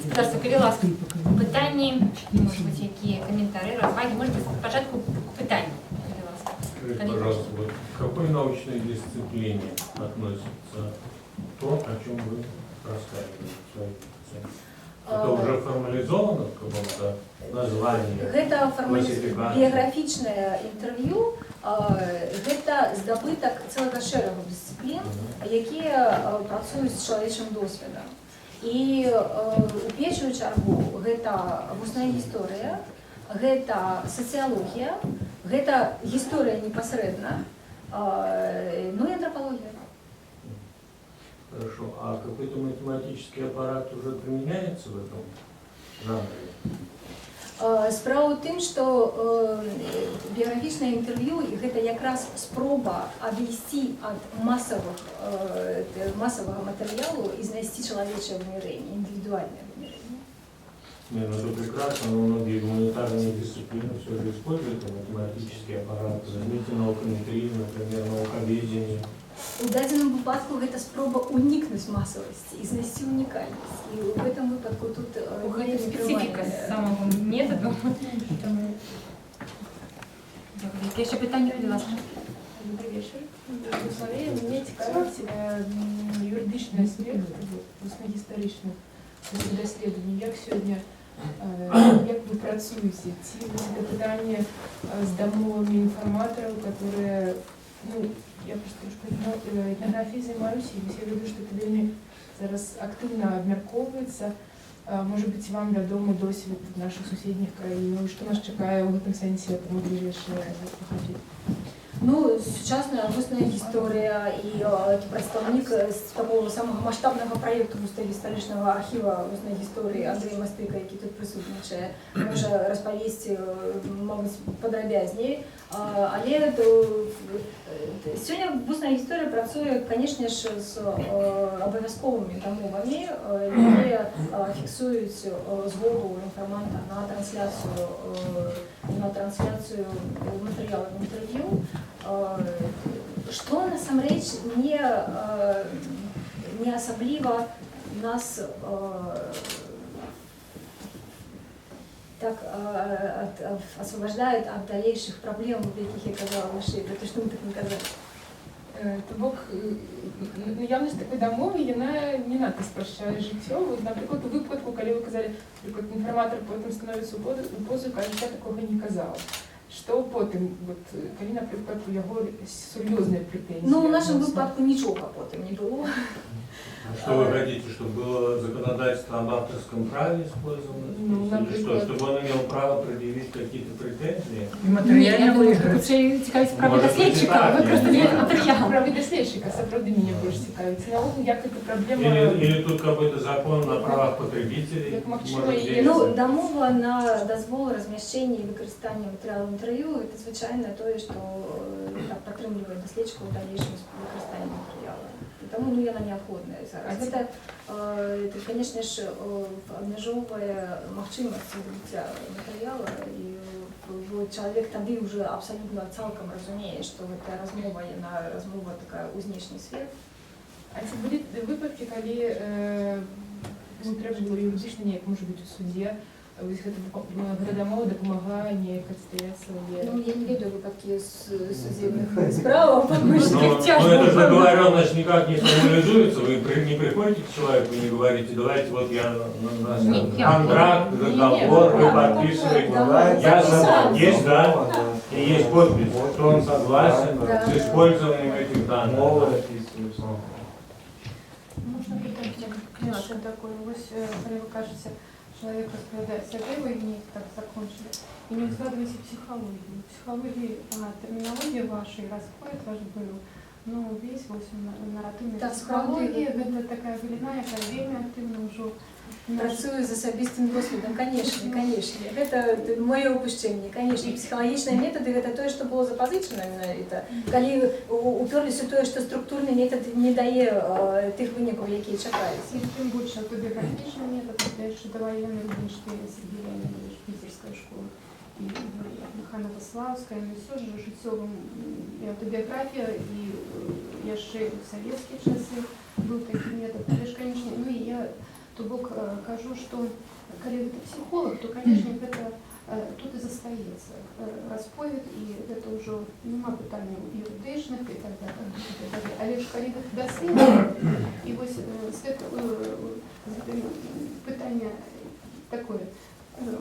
Спадарства, калі ласка, пытанні, можа быць, якія каментары, развагі, можа быць, спачатку пытанні, калі ласка.
Скажите, пожалуйста, вот к какой научной дисциплине относится то, о чем вы рассказывали в своей лекции? Это уже формализовано в каком-то названии?
Гэта
Класіфікацыя.
біяграфічнае інтэрв'ю, гэта здабытак цэлага шэрагу дысцыплін, якія працуюць з чалавечым досведам. І у першую чаргу гэта вусная гісторыя, гэта сацыялогія, гэта гісторыя непасрэдна, ну і антропалогія.
Хорошо. А какой-то математический аппарат уже применяется в этом жанре?
Справа ў тым, што біяграфічнае інтэрв'ю і гэта якраз спроба адысці ад масавага матэрыялу і знайсці чалавечае вымярэнне, індывідуальнае вымярэнне.
Не, ну это прекрасно, но многие гуманитарные дисциплины все же используют математический аппарат. Возьмите наукометрию, например, науковедение.
У дадзеным выпадку гэта спроба унікнуць масавасці і знайсці унікальнасць. І ў гэтым выпадку тут
Гэта
не
спецыфіка
прымальная.
самого методу. Таму. Дзякуй. Якія яшчэ пытанні, будзь ласка?
Добры вечар. Соломія, мяне цікавіць юрыдычны аспект вуснагістарычных даследаванняў. Як сёння, як вы працуеце? Ці гэта пытанне з дамовамі інфарматараў, которые, ну, я проста трошкі этнаграфіяй займаюся, і я ведаю, што гэта вельмі зараз актыўна абмяркоўваецца. Можа быць, вам вядомы досвед нашых суседніх краін, ну, і што нас чакае ў гэтым сэнсе там, у бліжэйшыя гады?
Ну, сучасная вусная гісторыя і прадстаўнік з такого самага маштабнага праекту вусна-гістарычнага архіва вуснай гісторыі Андрэй Мастыка, які тут прысутнічае, можа распавесці, мабыць, падрабязней. Але то, сёння вусная гісторыя працуе, канешне ж, з абавязковымі дамовамі, якія фіксуюць згоду інфарманта на трансляцыю матэрыялаў інтэрв'ю. Што насамрэч не асабліва нас так освобождает от далейшых праблем, аб якіх я казала вышэй, про то, што мы так не казалі.
То бок наяўнасць такой дамовы, яна не надта спрашчае жыццё. Вот, напрыклад, у выпадку, калі вы казалі, напрыклад, інфарматар потым становіцца ў позу і кажа: «Я такога не казала». Што потым, вот, калі, напрыклад, у яго сур'ёзныя прэтэнзіі?
Ну, у нашым
адносна?
выпадку нічога потым не было.
А что вы хотите, чтобы было законодательство об авторском праве использовано?
Ну,
Или что,
например.
чтобы он имел право предъявить какие-то претензии?
І матэрыяльна
Я думаю, што
выйграць.
хутчэй цікавіць правы
Можа быць, і
даследчыка,
так, я не
выкарыстаць
знаю.
матэрыял.
Правы даследчыка сапраўды мяне больш цікавіць. Наогул, як гэта праблема
Или тут какой-то закон на правах потребителей
Як магчыма,
может
і-
действовать?
Ну, дамова на дазвол размяшчэння і выкарыстання матэрыялу інтэрв'ю — это звычайна тое, што так падтрымлівае даследчыка ў далейшым выкарыстанні матэрыяла. І таму, ну, яна неабходная зараз. Гэта, конечно ж, абмяжоўвае магчымасць здабыцця матэрыяла, і бо чалавек тады ўжо абсалютна цалкам разумее, што гэта размова, яна размова такая ў знешні свет.
А ці былі выпадкі, калі ну, трэба было юрыдычна неяк, можа быць, у судзе, вось гэта дамова дапамагла неяк адстаяць свае?
Ну, я не ведаю выпадкі з судебных справаў, потому что
Но,
тяжко
но это же
было.
договоренность никак не формализуется. Вы не приходите к человеку и не говорите: «Давайте вот я на
Не, я-
контракт, договор, вы подписываете».
Да.
Я за.
Подписали.
Есть, да? И есть подпись, что он согласен
Да.
с использованием этих данных.
Мовы написываются.
Можна пытанне яшчэ такое? Вось калі вы кажаце, чалавек распавядае сябе, вы неяк так закончылі, і не ўзгадваеце псіхалогію. Псіхалогіі, тэрміналогія ваша і расповед ваш быў, ну, увесь вось наратыўнай
Так,
псіхалогіі,
сапраўды.
гэта такая галіна, якая вельмі актыўна ўжо
Працую з асабістым досведам, конечно, конечно. Гэта маё упушчэнне, конечно. Псіхалагічныя метады — гэта тое, што было запазычана менавіта. Калі уперліся ў тое, што структурны метад не дае тых вынікаў, якія чакаюць.
І тым больш аўтабіяграфічны метад, это яшчэ даваенны Рубінштэйн, Сергей Леонидович, Піцерская школа, і Михайлова-Славская, ну ўсё ж жыццёвым і аўтабіяграфія, і яшчэ ў савецкія часы быў такі метад. Але ж, конечно, ну і я то бок кажу, што калі гэта псіхолаг, то, конечно, гэта тут і застаецца расповед, і гэта ўжо няма пытанняў юрыдычных і так далее, і так далее. Але ж калі гэта даследаванне, і вось з гэтым пытанне такое: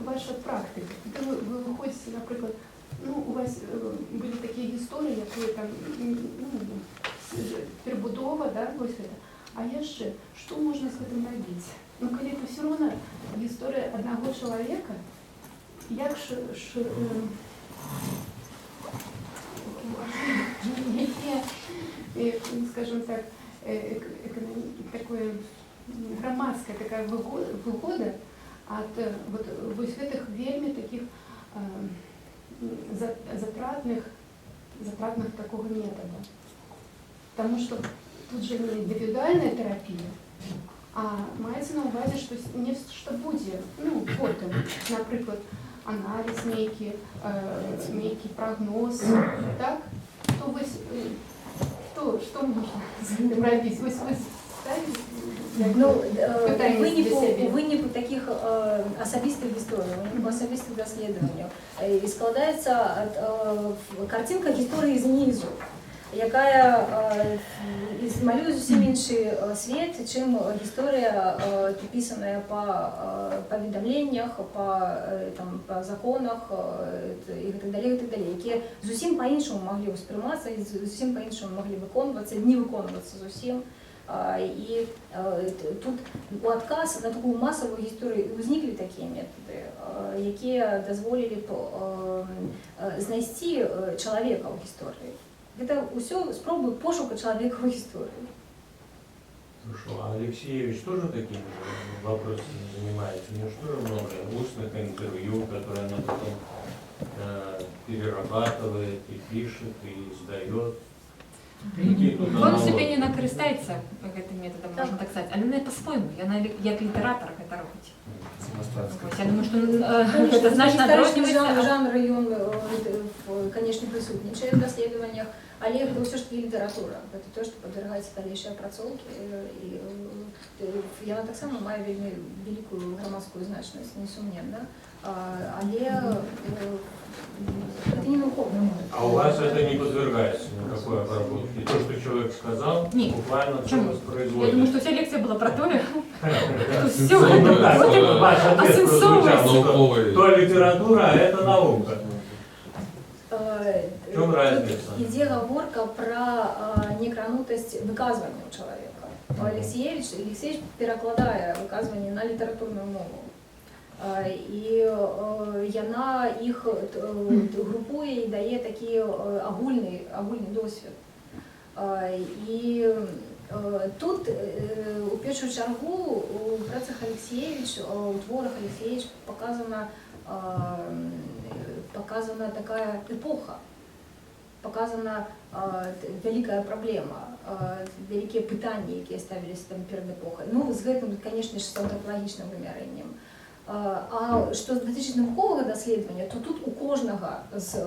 ваша практыка, куды вы выходзіце, напрыклад, ну, у вас былі такія гісторыі, якія там, ну, перабудова, да, вось гэта. А яшчэ, што можна з гэтым рабіць? Ну, калі это все роўна гісторыя аднаго чалавека, як якія, скажем так, такое грамадская такая выгода ад вот, вось гэтых вельмі таких затратных такого метода. Потому что тут же не індывідуальная тэрапія, а маецца на ўвазе, што нешта будзе, ну, потым, напрыклад, аналіз нейкі, нейкі прагноз, так? То вось, што можна з гэтым рабіць? Вось ставіць, як
Ну,
пытанне
у выніку,
для сябе.
у выніку такіх асабістых гісторый, у выніку асабістых даследаванняў і складаецца карцінка гісторыі знізу, якая малюе зусім іншы свет, чым гісторыя, пісаная па паведамленнях, там, па законах і гэтак далей, і так далей, якія зусім па-іншаму маглі ўспрымацца і зусім па-іншаму маглі выконвацца, не выконвацца зусім. І тут у адказ на такую масавую гісторыю і ўзніклі такія метады, якія дазволілі б знайсці чалавека ў гісторыі. Гэта ўсё спробы пошука чалавека ў гісторыі.
Хорошо, а Алексиевич тоже такими же вопросами занимается? У нее же тоже много устных интервью, которые она потом перерабатывает и пишет, и издает. Какие тут
В пэўнай
аналогии?
ступені яна карыстаецца гэтым метадам, можна так сказаць, але не па-свойму, яна як літаратар гэта робіць. Вось, я думаю, што гэта значна
Гістарычны
адрозніваецца
жанр, жанр ён, конечно, прысутнічае ў даследаваннях, але гэта ўсё ж таки літаратура. Гэта тое, што падвяргаецца далейшай апрацоўкі, і яна таксама мае вельмі вялікую грамадскую значнасць, несумненна. Але гэта не навуковы метад.
А у вас это не подвергается никакой обработке? И то, что человек сказал,
Не.
буквально все
Чаму? Я
воспроизводит.
думаю, што ўся лекцыя была пра тое, што ўсё
Ну,
гэта
так,
потым
ваш ответ
асэнсоўваецца.
прозвучал, что
Науковый.
то литература, а это наука. В чем
Тут
разница?
ідзе гаворка пра некранутасць выказванняў чалавека. Алексіевіч перакладае выказванні на літаратурную мову. І яна іх групуе і дае такі агульны досвед. І тут у першую чаргу у працах Алексіевіч, у творах Алексіевіч показана такая эпоха, показана вялікая праблема, вялікія пытанні, якія ставіліся там перад эпохай. Ну, з гэтым, конечно ж, з антропалагічным вымярэннем. А што датычыць навуковага даследавання, то тут у кожнага з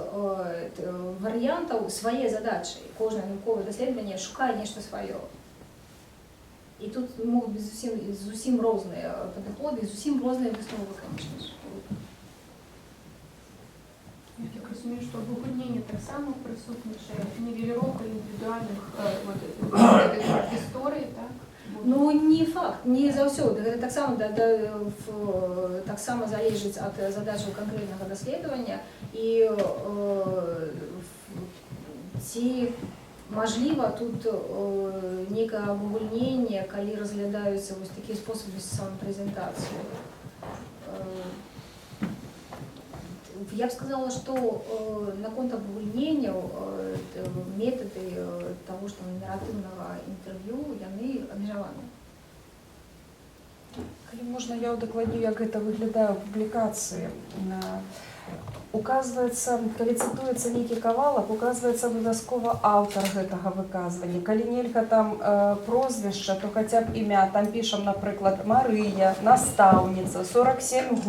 варыянтаў свае задачы. Кожнае навуковае даследаванне шукае нешта сваё. І тут могуць быць зусім розныя падыходы, зусім розныя высновы, конечно ж.
Я так разумею, што абагульненне таксама прысутнічае, нівеліроўка індывідуальных вот, гэтых гісторый, так?
Ну, не факт, не заўсёды. Гэта таксама, таксама залежыць ад задачаў канкрэтнага даследавання і ці мажліва тут нейкае абагульненне, калі разглядаюцца вось такія спосабы самапрэзентацыі. Я б сказала, што наконт абагульненняў метады таго ж там наратыўнага інтэрв'ю, яны абмежаваны.
Калі можна, я ўдакладню, як гэта выглядае ў публікацыі. Указваецца, калі цытуецца нейкі кавалак, указваецца абавязкова аўтар гэтага выказвання. Калі нельга там прозвішча, то хаця б імя. Там пішам, напрыклад, Марыя, настаўніца, 47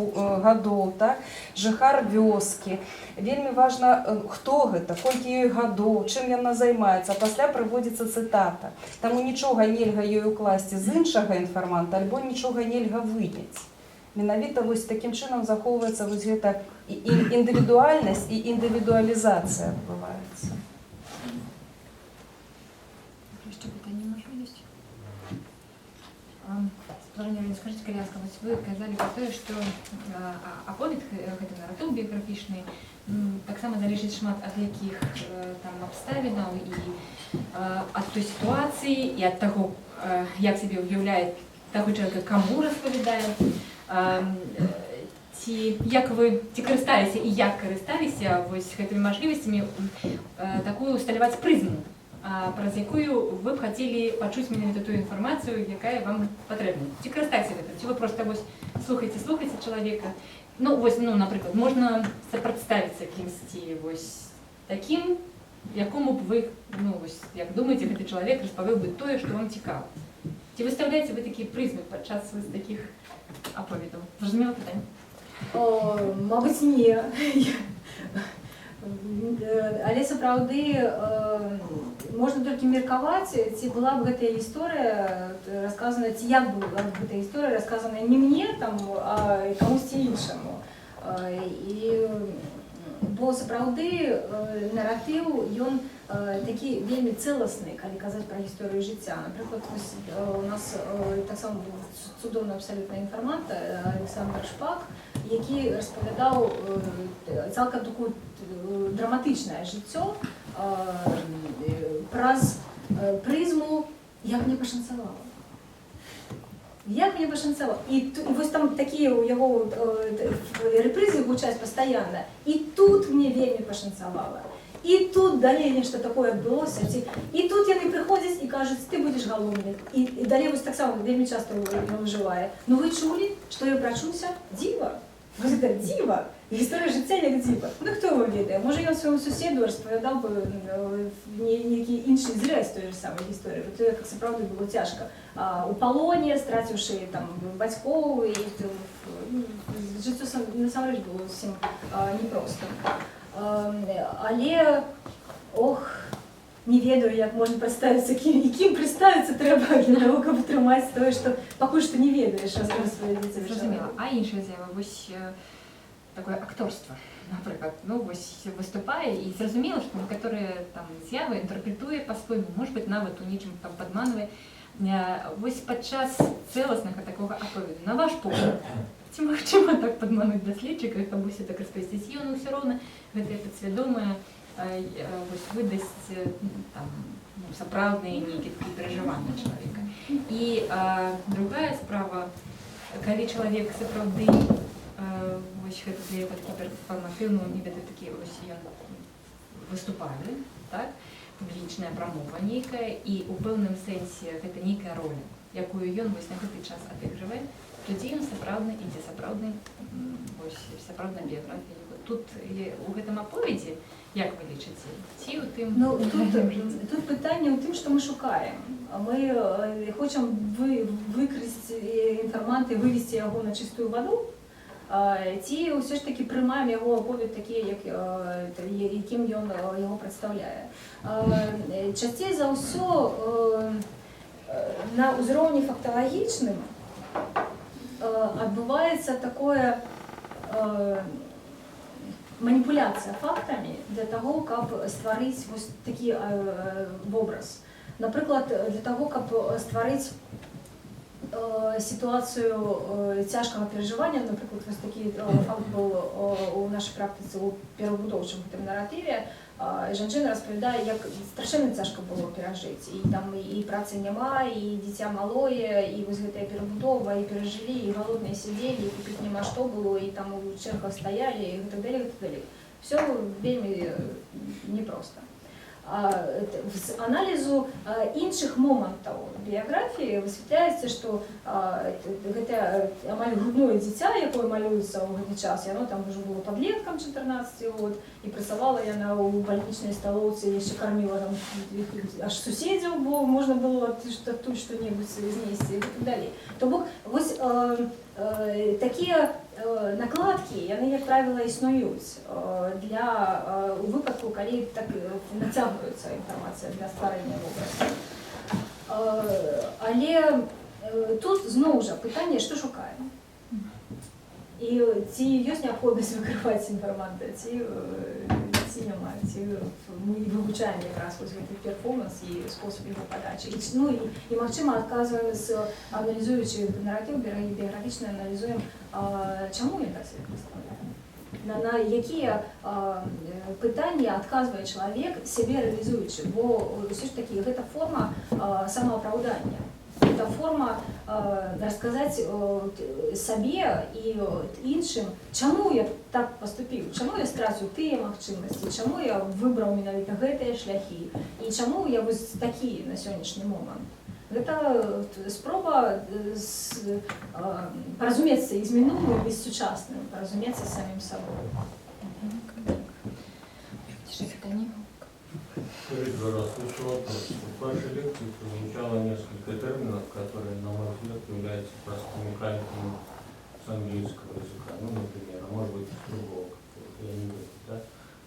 гадоў, так? Жыхар вёскі. Вельмі важна, хто гэта, колькі ёй гадоў, чым яна займаецца. Пасля прыводзіцца цытата. Таму нічога нельга ёй укласці з іншага інфарманта, альбо нічога нельга выняць. Менавіта вось такім чынам захоўваецца вось гэта і індывідуальнасць, і індывідуалізацыя адбываецца.
Яшчэ пытанне можа ёсць? Святлана Юр'еўна, скажыце, калі ласка, вось вы казалі пра тое, што аповед, гэты наратыў біяграфічны, таксама залежыць шмат ад якіх там абставінаў і ад той сітуацыі, і ад таго, як сябе ўяўляе таго чалавека, каму распавядае. Ці як вы ці карысталіся і як карысталіся вось гэтымі мажлівасцямі такую усталяваць прызму, праз якую вы б хацелі пачуць менавіта тую інфармацыю, якая вам патрэбна? Ці карыстайся гэтым, ці вы проста вось слухаеце, слухаеце чалавека? Ну вось, ну, напрыклад, можна прадставіцца кімсьці вось такім, якому б вы, ну вось, як думаеце, гэты чалавек распавёў бы тое, што вам цікава. Ці выстаўляеце вы такія прызмы падчас вось такіх аповедаў? Зразумела пытанне?
О, мабыць, не. Але сапраўды можна толькі меркаваць, ці была б гэтая гісторыя расказана, ці як была б гэтая гісторыя расказаная не мне там, а камусьці іншаму. І бо сапраўды наратыў, ён такі вельмі цэласны, калі казаць пра гісторыю жыцця. Напрыклад, вось, у нас таксама быў цудоўны абсалютна інфармант Александр Шпак, які распавядаў цалкам такую драматычнае жыццё праз прызму гісторыі. Як мне пашанцавала. Як мне пашанцавала. І вось там такія ў яго рэпрызы гучаць пастаянна. «І тут мне вельмі пашанцавала. І тут далей нешта такое адбылося». І тут яны прыходзяць і кажуць: «Ты будзеш галоўны». І далей вось таксама вельмі часта ён ужывае: «Ну вы чулі, што я прачуўся? Дзіва». Вось гэта дзіва. Гісторыя жыцця як дзіва. Ну хто яго ведае? Можа, ён свайму суседу распавядаў бы нейкі іншы зрэз той же самай гісторыі. Бо то, як сапраўды было цяжка. У палоне, страціўшы там бацькоў, і ну, жыццё насамрэч было зусім непростым. Але, ох, не ведаю, як можна прадставіцца, кім прадставіцца трэба для таго, каб атрымаць тое, што пакуль што не ведаеш, распавядзіце.
Зразумела. А іншая з'ява, вось такое акторства, напрыклад, ну вось выступае, і зразумела, што некаторыя там з'явы інтэрпрэтуе па-свойму, может быть, нават у нечым там падманвае. Вось падчас цэласнага такога аповеду, на ваш погляд, ці магчыма так падмануць даследчыка, каб усё так распавесці, ці ён усё роўна гэтае падсвядомае вось выдасць там, ну, сапраўдныя нейкія такія перажыванні чалавека? І другая справа, калі чалавек сапраўды вось гэта для яго такі перфарматыўны, не ведаю, такі вось ён выступае, так? Публічная прамова нейкая, і ў пэўным сэнсе гэта нейкая роля, якую ён вось на гэты час адыгрывае, тудзі ён сапраўдны, ідзе сапраўдны, вось сапраўдная біяграфія яго. Тут у гэтым аповедзе, як вы лічыце, ці ў тым
Ну, тут пытанне ў тым, што мы шукаем. Мы хочам выкрыць інфарманты, вывесці яго на чыстую ваду, ці ўсё ж такі прымаем яго аповед такі, якім ён яго прадстаўляе. Часцей за ўсё на ўзроўні факталагічным адбываецца такое маніпуляцыя фактамі для таго, каб стварыць вось такі вобраз. Напрыклад, для таго, каб стварыць сітуацыю цяжкага перажывання, напрыклад, вось такі факт быў у нашай практыцы ў перабудоўчым гэтым наратыве. Жанчына распавядае, як страшэнна цяжка было перажыць. І там і працы няма, і дзіця малое, і вось гэтая перабудова, і перажылі, і галодныя сядзелі, і купіць няма што было, і там у чэргах стаялі, і гэтак далей, гэтак далей. Всё вельмі непросто. З аналізу іншых момантаў біяграфіі высвятляецца, што гэта амаль грудное дзіця, якое малюецца ў гэты час, яно там ужо было падлеткам 14 год, і працавала яна ў бальнічнай сталоўцы, яшчэ карміла там іх аж суседзяў, бо можна было адтуль што-небудзь знесці і так далей. То бок вось такія накладкі, яны, як правіла, існуюць у выпадку, калі так нацягваецца інфармацыя для стварэння вобразу. Але тут зноў жа пытанне, што шукаем. І ці ёсць неабходнасць выкрываць інфарманта, ці няма, ці мы вывучаем якраз вось гэты перформанс і спосаб яго падачы. Ну, і магчыма, адказваем, аналізуючы наратыў біяграфічна аналізуем, чаму ён так сябе прадстаўляе. На якія пытанні адказвае чалавек, сябе рэалізуючы, бо ўсё ж такі гэта форма самаапраўдання. Это форма расказаць сабе і іншым, чаму я так паступіў, чаму я страціў тыя магчымасці, чаму я выбраў менавіта гэтыя шляхі і чаму я вось такі на сённяшні момант. Гэта спроба паразумецца і з мінулым, і з сучасным, паразумецца з самім сабою.
Яшчэ пытанні?
Скажите, пожалуйста, еще вопрос. В вашей лекции прозвучало несколько терминов, которые, на мой взгляд, являются простыми кальками с английского языка. Ну, например, а может быть, с другого какого-то, я не знаю, да?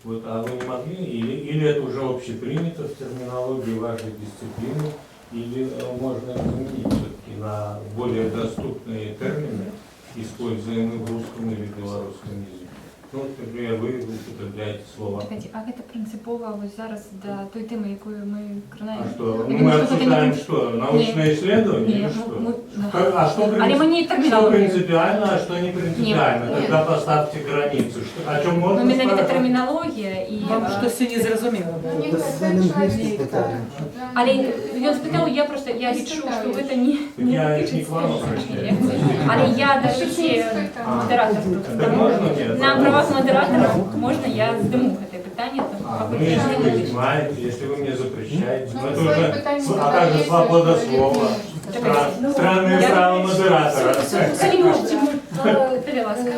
Вот, а вы не могли, или это уже общепринято в терминологии вашей дисциплины, или можно заменить все-таки на более доступные термины, используемые в русском или белорусском языке? Ну, вот, например, вы употребляете слово.
Чакайце, а гэта прынцыпова вось зараз да той тэмы, якую мы кранаем?
А что?
Я
Ну,
думаю,
мы
что это
обсуждаем
не-
что? Научное исследование
Не,
или
ну,
что?
мы- да.
А что,
Але мы не
что
тэрміналогію.
принципиально, а что не принципиально?
Нет.
Тогда поставьте границу. Что, о чем можно
Ну, менавіта
спрашивать?
тэрміналогія і
Вам штосьці не зразумела
Ну,
было.
не
Лінгвістики питання.
Але ён спытаў, я просто я
Не
лічу,
спытаў
што
яшчэ.
гэта не,
Так
не
я не
тычыцца
к вам обращаюсь.
Але я дарэчы,
А.
мадэратар тут.
Так
Таму
можно нет?
на правах мадэратара можна я здыму гэтае пытанне, там,
А,
пакуль
ну,
яшчэ
если
не
вы
тычыцца.
снимаете, если вы мне запрещаете,
Ну,
ну, это
свои
уже,
пытания
а как же
задаете,
свобода
человек
слова?
не
Ну,
Странное право модератора.
Калі можаце, калі ласка.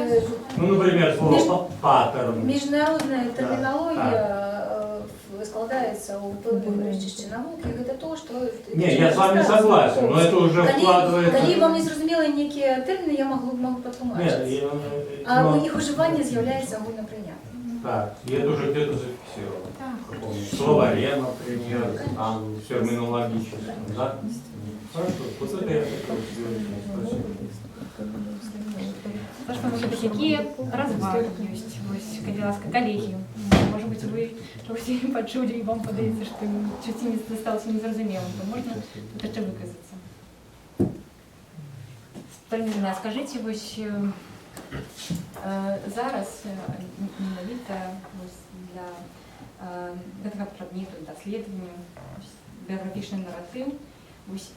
Ну, например, слово паттерн.
Міжнародная тэрміналогія складаецца ў пэўным рэчышчы навукі, гэта то, што
Не, я с вами согласен, но это уже
Калі,
вкладывается...
калі вам не зразумелі нейкія тэрміны, я магу
Нет,
патлумачыць.
я,
А
но-
іх ужыванне з'яўляецца агульнапрынятым.
Так, я это уже где-то зафиксировал.
Так.
В каком-нибудь словаре, например, там, терминологическом, да? Хорошо, вот это я хотел сделать. Спасибо.
Саша, можа быць, якія развагі ёсць? Вось, калі ласка, калегі. Можа быць, вы чогось пачулі і вам падаецца, што часці не засталося незразумелым, то можна тут яшчэ выказацца. Спадарыня, скажыце, вось зараз менавіта вось для гэтага прадмету даследавання, вось, біяграфічны наратыў, вось,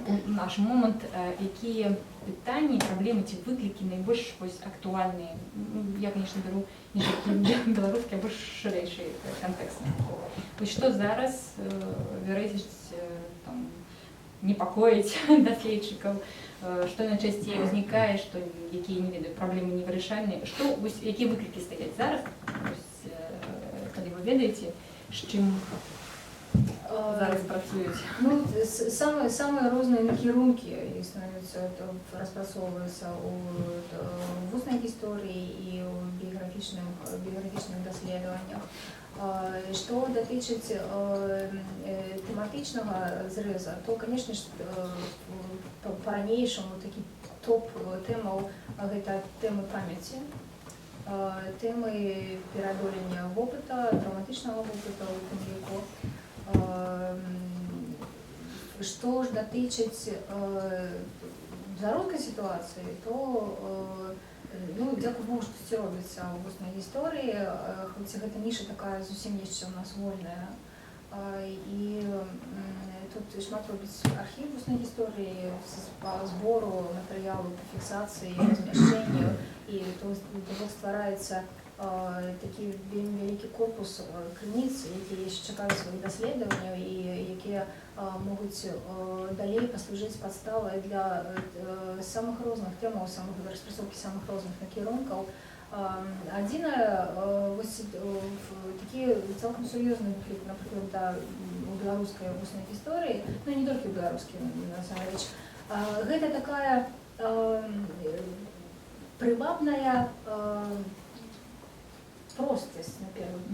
у наш момант, якія пытанні, праблемы ці выклікі найбольш вось актуальныя? Ну, я, конечно, беру не толькі беларускі, а больш шырэйшы кантэкст навуковы. Вось што зараз вярэзіць, там, непакоіць даследчыкаў, што найчасцей узнікае, што якія, не ведаю, праблемы невырашальныя, што вось, якія выклікі стаяць зараз, вось, калі вы ведаеце, з чым зараз працуюць?
Ну, самыя розныя накірункі існуюць, распрацоўваюцца ў вуснай гісторыі і ў біяграфічных даследаваннях. Што датычыць тэматычнага зрэза, то, конечно ж, па-ранейшаму такі топ тэмаў гэта тэмы памяці, тэмы пераадолення вопыта, траўматычнага вопыта ў тым ліку. Што ж датычыць беларускай сітуацыі, то ну, дзякуй Богу, штосьці робіцца ў вуснай гісторыі, хоць гэта ніша такая зусім яшчэ ў нас вольная. І тут шмат робіць архіў вуснай гісторыі па збору матэрыялу, па фіксацыі, размяшчэнню, і то бок ствараецца такі вельмі вялікі корпус крыніц, якія яшчэ чакаюць сваіх даследаванняў і якія могуць далей паслужыць падставай для самых розных тэмаў, самых распрацоўкі самых розных накірункаў. Адзінае, вось, такі цалкам сур'ёзны выклік, напрыклад, да, у беларускай вуснай гісторыі, ну не толькі ў беларускай, насамрэч, гэта такая прывабная простасць на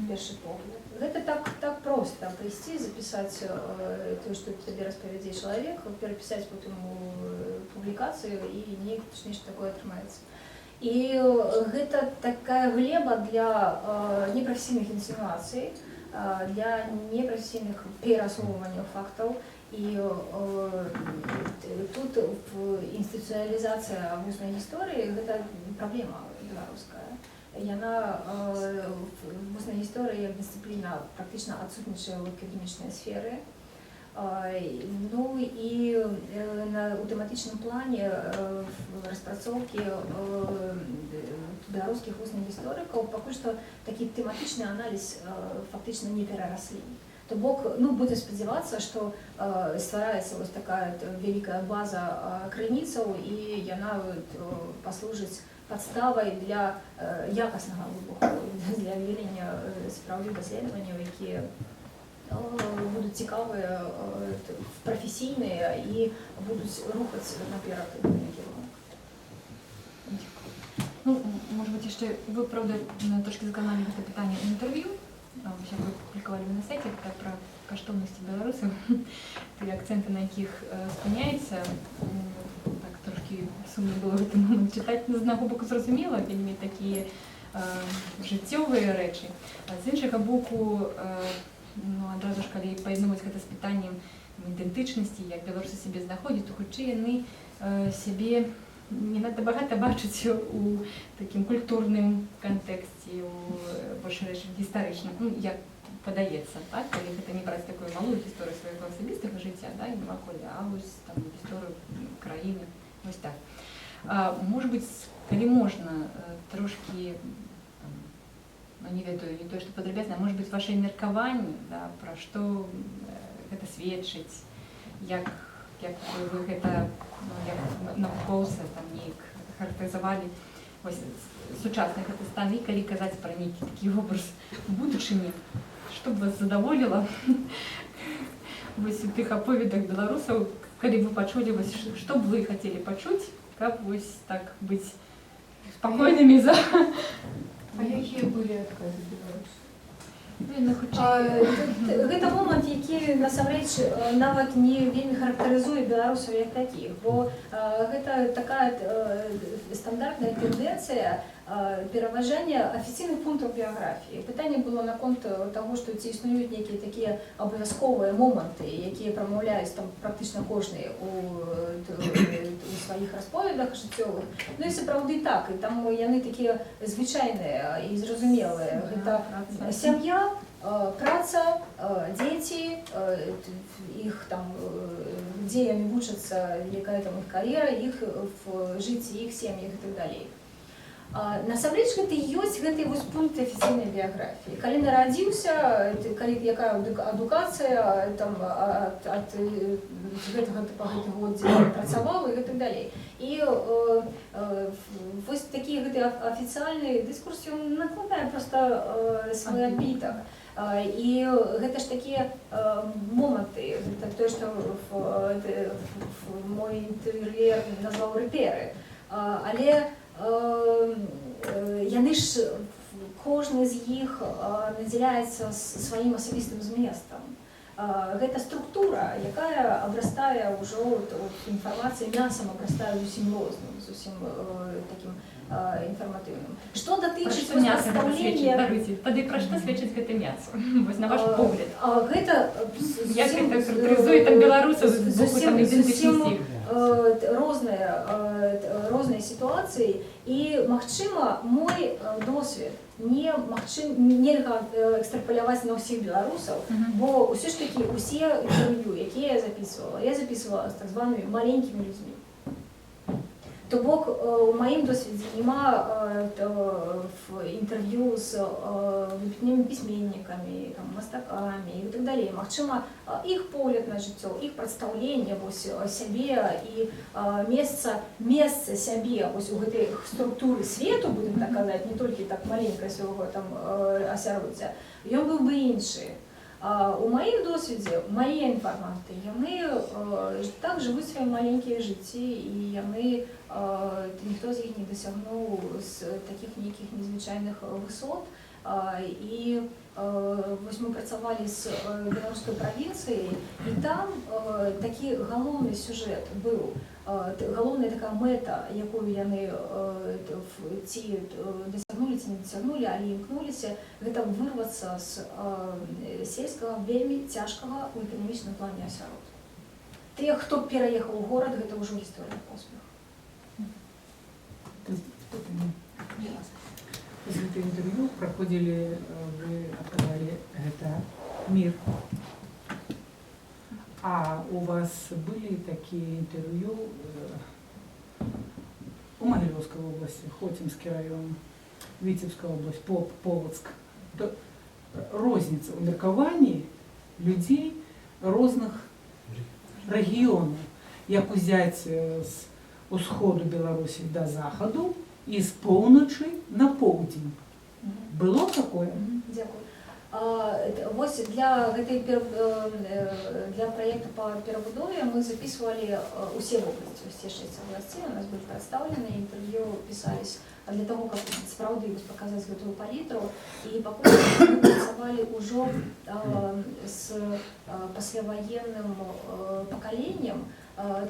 першы погляд. Гэта так проста прыйсці, запісаць тое, што табе распавядзе чалавек, перапісаць потым у публікацыю, і неяк нешта такое атрымаецца. І гэта такая глеба для непрафесійных інсінуацый, для непрафесійных перасоўванняў фактаў. І тут інстытуцыялізацыя вуснай гісторыі гэта праблема беларуская. Яна вусная гісторыя як дысцыпліна практычна адсутнічае ў акадэмічнай сферы. Ну і у тэматычным плане распрацоўкі беларускіх вусных гісторыкаў пакуль што такі тэматычны аналіз фактычна не перараслі. То бок, ну, будзем спадзявацца, што ствараецца вось такая вялікая база крыніцаў, і яна паслужыць падставай для якаснага выбуху, для введення сапраўды даследаванняў, якія будуць цікавыя, прафесійныя і будуць рухаць наперад накірунак.
Ну, можа быць, яшчэ вы, праўда, трошкі закраналі гэта пытанне ў інтэрв'ю, вось як вы публікавалі на сайце, гэта пра каштоўнасці беларусаў, тыя акцэнты, на якіх спыняецца. Так трошкі сумна было гэты момант чытаць, но з аднаго боку зразумела, вельмі такія жыццёвыя рэчы. А з іншага боку, ну, адразу ж калі паядноўваць гэта з пытаннем ідэнтычнасці, як беларусы сябе знаходзяць, то хутчэй яны сябе не надта багата бачаць у такім культурным кантэксце, у больш гістарычным, ну, як падаецца, так? Калі гэта не браць такую малую гісторыю свайго асабістага жыцця, да, і наваколля, а вось там гісторыю краіны, вось так. Может быть, калі можна, трошкі, там, ну, не ведаю, не тое, што падрабязна, а может быть, ваша меркаванне, да, пра што гэта сведчыць, як вы гэта, ну, як навукоўцы там неяк характарызавалі вось сучасны гэты стан, і калі казаць пра нейкі такі вобраз будучыні, што б вас задаволіла вось у тых аповедах беларусаў, калі б вы пачулі, вось, што б вы хацелі пачуць, каб вось так быць спакойнымі за
А якія былі адказы беларусаў?
Ну, яны хутчэй
Гэта момант, які насамрэч нават не вельмі характарызуе беларусаў як такіх, бо гэта такая стандартная тэндэнцыя пераважання афіцыйных пунктаў біяграфіі. Пытанне было наконт таго, што ці існуюць нейкія такія абавязковыя моманты, якія прамаўляюць там практычна кожны у сваіх расповедах жыццёвых. Ну і сапраўды так, і там яны такія звычайныя і зразумелыя. Гэта сям'я, праца, дзеці, іх там, дзе яны вучацца, якая там іх кар'ера, іх в жыцці, іх сем'ях і так далей. Насамрэч гэта і ёсць гэты вось пункт афіцыйнай біяграфіі. Калі нарадзіўся, калі якая адукацыя, там, ад гэтага па гэты год, дзе працаваў і гэтак далей. І вось такі гэты афіцыяльны дыскурс, ён накладае проста свой адбітак. І гэта ж такія моманты, гэта тое, што мой інтэрв'юер назваў рэперы. Але яны ж, кожны з іх надзяляецца сваім асабістым зместам. Гэта структура, якая абрастае ўжо інфармацыяй, мясам абрастае зусім розным, зусім такім інфарматыўным. Што датычыць
Пра што мяса гэта сведчыць?
прадстаўлення
Даруйце. Тады пра што сведчыць гэта мяса? Вось на ваш погляд.
Гэта
Як
зусім,
гэта характарызуе там беларусаў з боку
зусім,
там ідэнтычнасці?
зусім, розныя сітуацыі, і магчыма, мой досвед не магчым, нельга экстраполяваць на ўсіх беларусаў, бо ўсё ж такі усе інтэрв'ю, якія я записывала, я записывала з так званымі маленькімі людзьмі. То бок у маім досведзе няма інтэрв'ю з выбітнымі пісьменнікамі, там, мастакамі і так далей. Магчыма, іх погляд на жыццё, іх прадстаўленне вось сябе і месца сябе вось у гэтай структуры свету, будем так казаць, не толькі так маленькае свайго там асяроддзя, ён быў бы іншы. У маім досведзе мае інфарманты, яны так жывуць свае маленькія жыцці, і яны, ніхто з іх не дасягнуў з такіх нейкіх незвычайных высот. І вось мы працавалі з беларускай правінцыяй, і там такі галоўны сюжэт быў, галоўная такая мэта, якую яны ці дасягнулі, ці не дасягнулі, але імкнуліся, гэта вырвацца з сельскага, вельмі цяжкага ў эканамічным плане асяродку. Тыя, хто пераехаў у горад, гэта ўжо гісторыя поспех.
З гэта інтэрв'ю праходзілі, вы адказалі, гэта мір. А у вас былі такія інтэрв'ю у Магілёўскай области, Хотинский район, Витебская область, Полоцк. То розніца ў меркаванні людзей розных рэгіёнаў. Як узяць з усходу Беларусі да захаду і з поўначы на поўдзень. Было такое?
Дзякую. Вось для гэтай для праекта па перабудове мы записывалі усе вобласці, усе шэсць абласцей у нас былі прадстаўлены, інтэрв'ю пісались для того, каб сапраўды вось паказаць гэтую палітру. І пакуль мы працавалі ўжо з пасляваенным пакаленнем,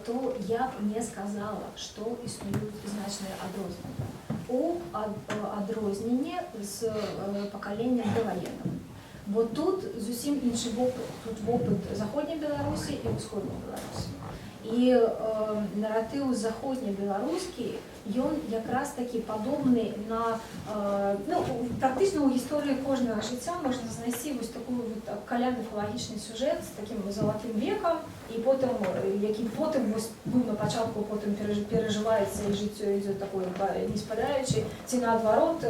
то я б не сказала, што існуюць значныя адрозненні. У адрозненні адрозненне з пакаленнем даваенным. Бо тут зусім іншы вопыт. Тут вопыт заходняй Беларусі і ўсходняй Беларусі. І наратыў заходнебеларускі, ён якраз такі падобны на ну, практычна ў гісторыі кожнага жыцця можна знайсці вось такую вот каля міфалагічны сюжэт з такім залатым векам і потым, які потым вось быў на пачатку, потым перажываецца, і жыццё ідзе такое не спадаючы, ці наадварот,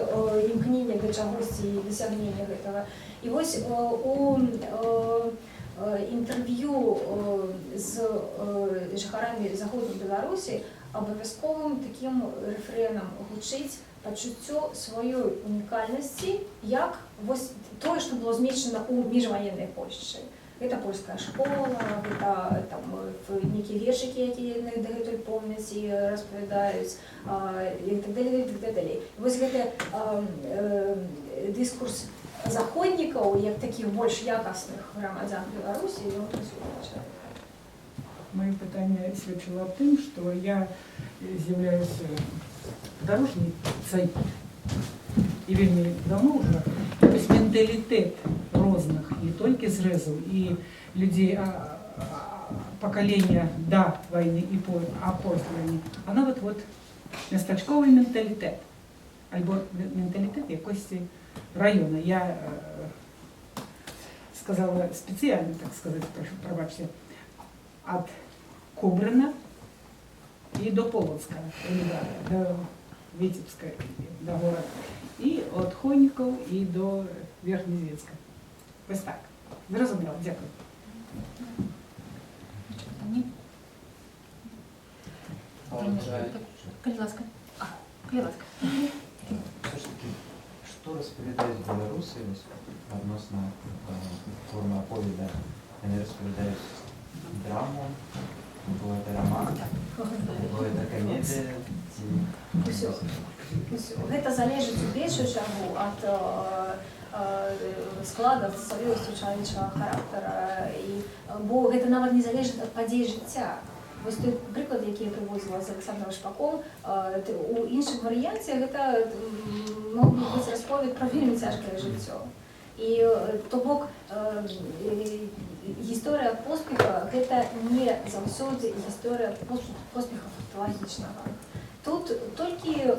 імкненне да чагосьці і дасягнення гэтага. І вось у інтэрв'ю з жыхарамі заходняй Беларусі абавязковым такім рэфрэнам гучыць пачуццё сваёй унікальнасці, як вось тое, што было змешчана ў міжваеннай Польшчы. Гэта польская школа, гэта там нейкія вершыкі, якія яны дагэтуль помняць і распавядаюць, і так далей, і так далей. Вось гэты дыскурс заходнікаў, як такіх больш якасных грамадзян Беларусі, ён прысутнічае.
Маё пытанне сведчыла аб тым, што я з'яўляюся падарожніцай і вельмі давно ўжо. То есть менталітэт розных не толькі зрэзаў і людзей пакалення да вайны і после вайны, а нават вот местачковы менталітэт альбо менталітэт якосьці раёна. Я сказала спецыяльна, так сказать, прошу, прабачце, ад Кобрына і до Полоцка, да Віцебска, да горада. І ад Хойнікаў і до Верхнезвецка. Вось так. Зразумела, дзякую.
Пытанні?
Вот,
Калі ласка. Калі ласка.
Усё ж такі, што распавядаюць беларусы вось адносна формы аповеда? Яны распавядаюць драму, бо это роман, бо это камедыя, ці
Усё. Усё. Гэта залежыць у першую чаргу ад склада, ад асаблівасцяў чалавечага характара. І, бо гэта нават не залежыць ад падзей жыцця. Вось той прыклад, які я прыводзіла з Александром Шпаком, у іншым варыянце гэта мог бы быць расповед пра вельмі цяжкае жыццё. І то бок гісторыя поспеха — гэта не заўсёды гісторыя поспеха факталагічнага. Тут толькі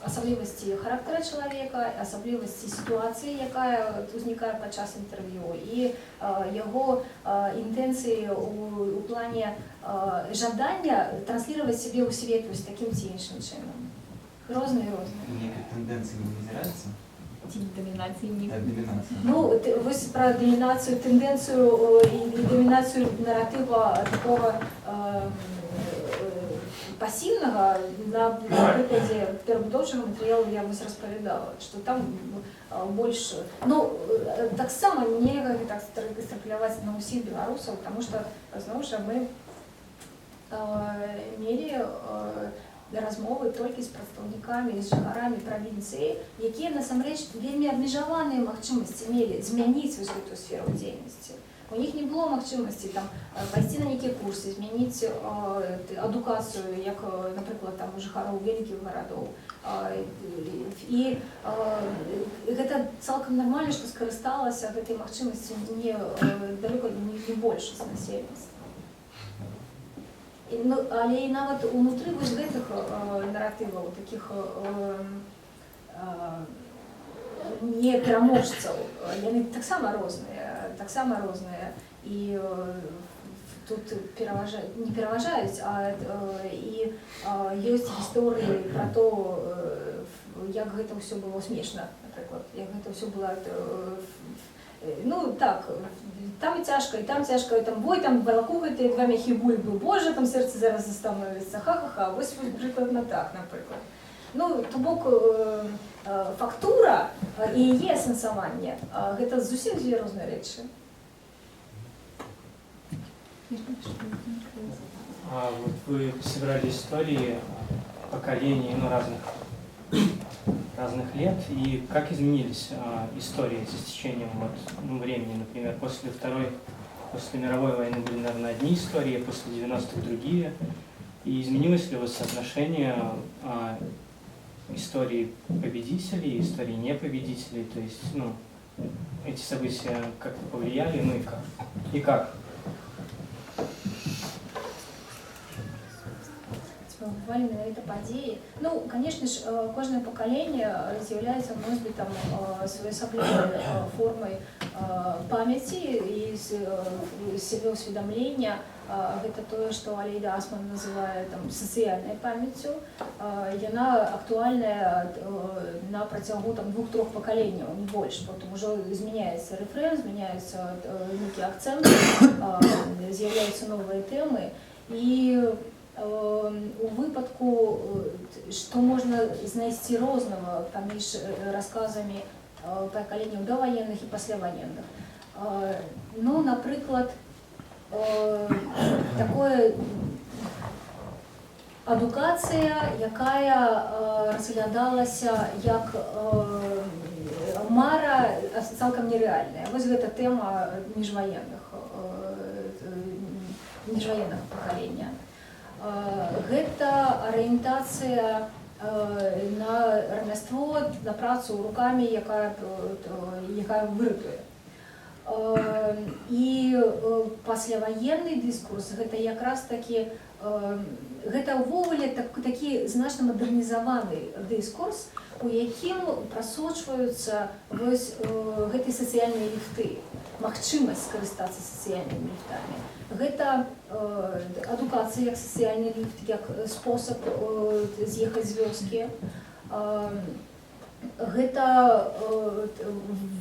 асаблівасці характара чалавека, асаблівасці сітуацыі, якая ўзнікае падчас інтэрв'ю, і яго інтэнцыі у плане жадання транслировать сябе ў свет вось такім ці іншым чынам. Розныя, розныя.
Нейкай тэндэнцыі не назіраецца?
Ці дамінацыі ні.
Так, дамінацыя.
Ну, вось пра дамінацыю, тэндэнцыю і дамінацыю наратыва такого пасіўнага на прыкладзе перабудоўчага матэрыялу я вось распавядала, што там больш, ну, таксама нельга так экстраполяваць на ўсіх беларусаў, таму што, зноў жа, мы мелі размовы толькі з прадстаўнікамі, з жыхарамі правінцыі, якія насамрэч вельмі абмежаваныя магчымасці мелі змяніць вось гэтую сферу дзейнасці. У них не было магчымасці там пайсці на нейкія курсы, змяніць адукацыю, як, напрыклад, там у жыхароў вялікіх гарадоў. І гэта цалкам нармальна, што скарысталася гэтай магчымасцю не далёка не большасць насельніцтва. І, ну, але і нават унутры вось гэтых наратываў, такіх не пераможцаў, яны таксама розныя, таксама розныя. І тут не пераважаюць, а і ёсць гісторыі пра то, як гэта ўсё было смешна, напрыклад, як гэта ўсё было, ну так, там і цяжка, і там цяжка, і там бой, там валаку гэтыя два мяхі бульбы, божа, там сэрца зараз застановіцца, ха-ха-ха, вось прыкладна так, напрыклад. Ну, то бок фактура і яе асэнсаванне, гэта зусім дзве розныя рэчы.
А вот вы собирали истории поколений, ну, разных лет, и как изменились истории с течением времени, например, после мировой войны были, наверное, одни истории, после 90-х другие, и изменилось ли вот соотношение Истории победителей, истории непобедителей, то есть, ну, эти события как-то повлияли, ну и как? И как?
Ці паўплывалі менавіта падзеі. Ну, конечно ж, кожнае пакаленне з'яўляецца носьбітам своеасаблівай формай памяці і сябе ўсведамлення. Гэта тое, што Алейда Асман называе там сацыяльнай памяццю. Яна актуальная на працягу там двух-трох пакаленняў, не больш. Потым ужо змяняецца рэфрэн, змяняюцца нейкія акцэнты, з'яўляюцца новыя тэмы. І у выпадку, што можна знайсці рознага паміж расказамі пакаленняў даваенных і пасляваенных. Ну, напрыклад, такое адукацыя, якая разглядалася як мара, цалкам нерэальная. Вось гэта тэма міжваеннага пакалення. Гэта арыентацыя на рамяство, на працу рукамі, якая выратуе. І пасляваенны дыскурс гэта якраз такі, гэта ўвогуле такі значна мадэрнізаваны дыскурс, у якім прасочваюцца вось гэтыя сацыяльныя ліфты, магчымасць скарыстацца сацыяльнымі ліфтамі. Гэта адукацыя як сацыяльны ліфт, як спосаб з'ехаць з вёскі. Гэта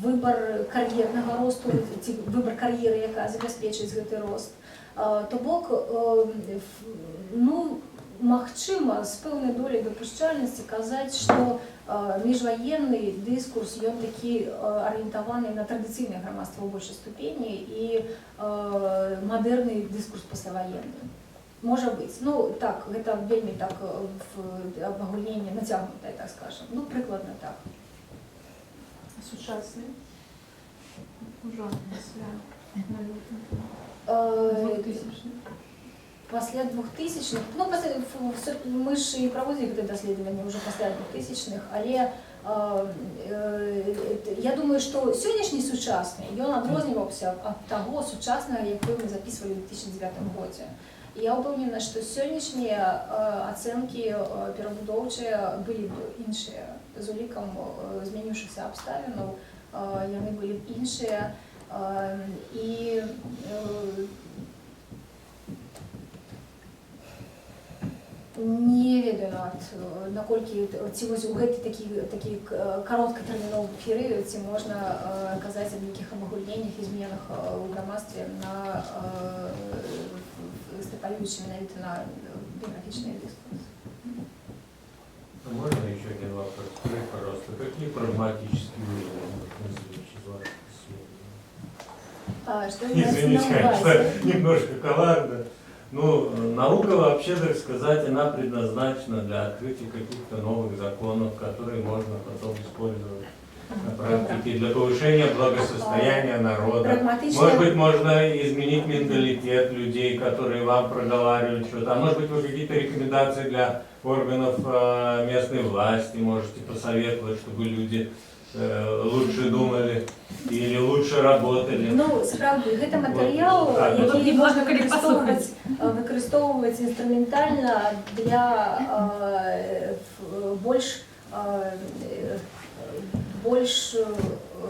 выбар кар'ернага росту, ці выбар кар'еры, якая забяспечыць гэты рост. То бок, ну, магчыма, з пэўнай доляй дапушчальнасці казаць, што міжваенны дыскурс, ён такі арыентаваны на традыцыйнае грамадства ў большай ступені і мадэрны дыскурс пасляваенны. Можа быць. Ну, так, гэта вельмі так абагульненне нацягнутае, так скажем. Ну, прыкладна так.
Сучасны? Ужо пасля 2000-х.
Пасля 2000-х, ну, пасля, мы ж і праводзілі гэта даследаванне ўжо пасля 2000-х, але я думаю, што сённяшні сучасны, ён адрозніваўся ад таго сучаснага, які мы записывалі ў 2009 годзе. І я ўпэўнена, што сённяшнія ацэнкі перабудоўчыя былі б іншыя з улікам змяніўшыхся абставінаў, яны былі б іншыя. І не ведаю нават, наколькі ці вось у гэты такі кароткатэрміновы перыяд ці можна казаць аб нейкіх абагульненнях і зменах у грамадстве на экстрапалюючы менавіта на біяграфічны дыскурс.
А можно еще один вопрос? Скажите, пожалуйста, какие прагматические выводы можно извлечь из ваших исследований?
А, что имеется на
Извините, конечно,
увазе?
Немножко коварно. Ну, наука вообще, так сказать, она предназначена для открытия каких-то новых законов, которые можно потом использовать на практике для повышения благосостояния народа.
Прагматично.
Может быть, можно изменить менталитет людей, которые вам проговаривают что-то. А может быть, вы какие-то рекомендации для органов местной власти можете посоветовать, чтобы люди лучше думали или лучше работали.
Ну, сапраўды, гэта матэрыял,
Так,
які
ну,
можна
калі
выкарыстоўваць інструментальна для больш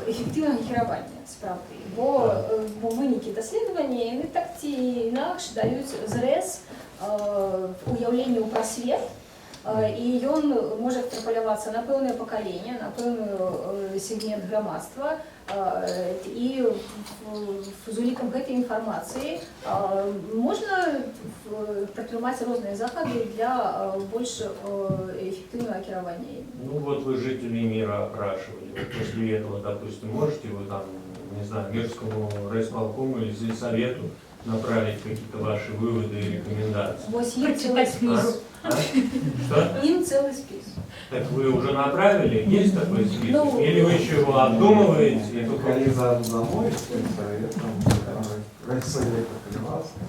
эфектыўнага кіравання, сапраўды. Бо вынікі даследавання, яны так ці інакш даюць зрэз уяўлення ў прасвет, і ён можа экстраполявацца на пэўнае пакаленне, на пэўны сегмент грамадства, і з улікам гэтай інфармацыі можна прытрымаць розныя захады для больш эфектыўнага кіравання імі.
Ну вот вы жителей мира опрашивали. Вот после этого, допустим, можете вы там, не знаю, Мирскому райисполкому или сельсовету направить какие-то ваши выводы и рекомендации?
Вось ім цэлы
Прочитать
спіс.
книгу.
А? Что?
Ім цэлы спіс.
Так вы уже направили? Есть такой список?
Ну,
Или вы еще его обдумываете? И только
Коли домой, сельсоветом, райсовета, калі ласка.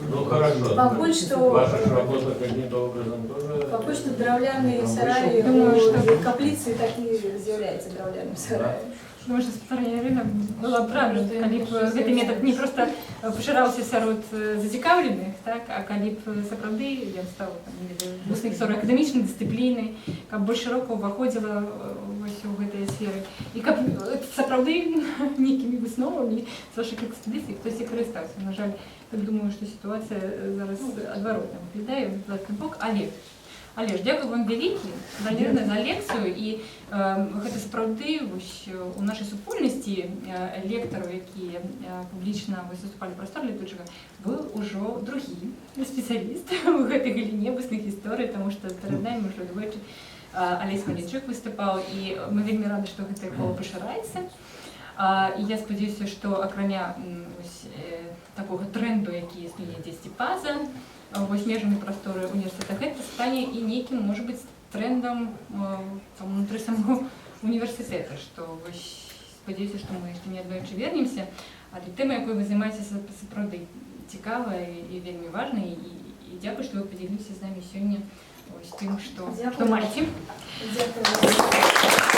Ну хорошо.
Пакуль што
Ваша ж работа каким-то образом тоже...
Пакуль што драўляныя сараі
Думаю,
у
што-
капліцы так і з'яўляецца драўляным сараем.
Думаю, што спадарыня Ірына была правільна, калі б гэты метад не проста пашыраўся сярод зацікаўленых, так, а калі б сапраўды ён стаў там, не ведаю, вусны гісторыі акадэмічнай дысцыпліны, каб больш шырока ўваходзіла вось у гэтыя сферы. І каб сапраўды нейкімі высновамі з вашых экспедыцый хтосьці карыстаўся. На жаль, так думаю, што сітуацыя зараз адваротна выглядае, ў адваротны бок, але ж дзякуй вам вялікі, Валерына, за лекцыю, і гэта сапраўды вось, у нашай супольнасці лектараў, якія публічна вось выступалі прастор Лятучага, быў ужо другі спецыяліст у гэтай галіне вусных гісторый, таму што перад намі ўжо двойчы Алесь Малейчук выступаў, і мы вельмі рады, што гэтае кола пашыраецца. І я спадзяюся, што акрамя вось, такога трэнду, які існуе дзесьці па-за вось межамі прасторы універсітэта, гэта стане і нейкім, можа быць, трэндам там, унутры самого універсітэта, што вось, спадзяюся, што мы яшчэ неаднойчы вернемся, але тэма, якой вы займаецеся, сапраўды цікавая і вельмі важная, і дзякуй, што вы падзяліліся з намі сёння вось тым, што
Дзякую.
маеце.
Дзякую.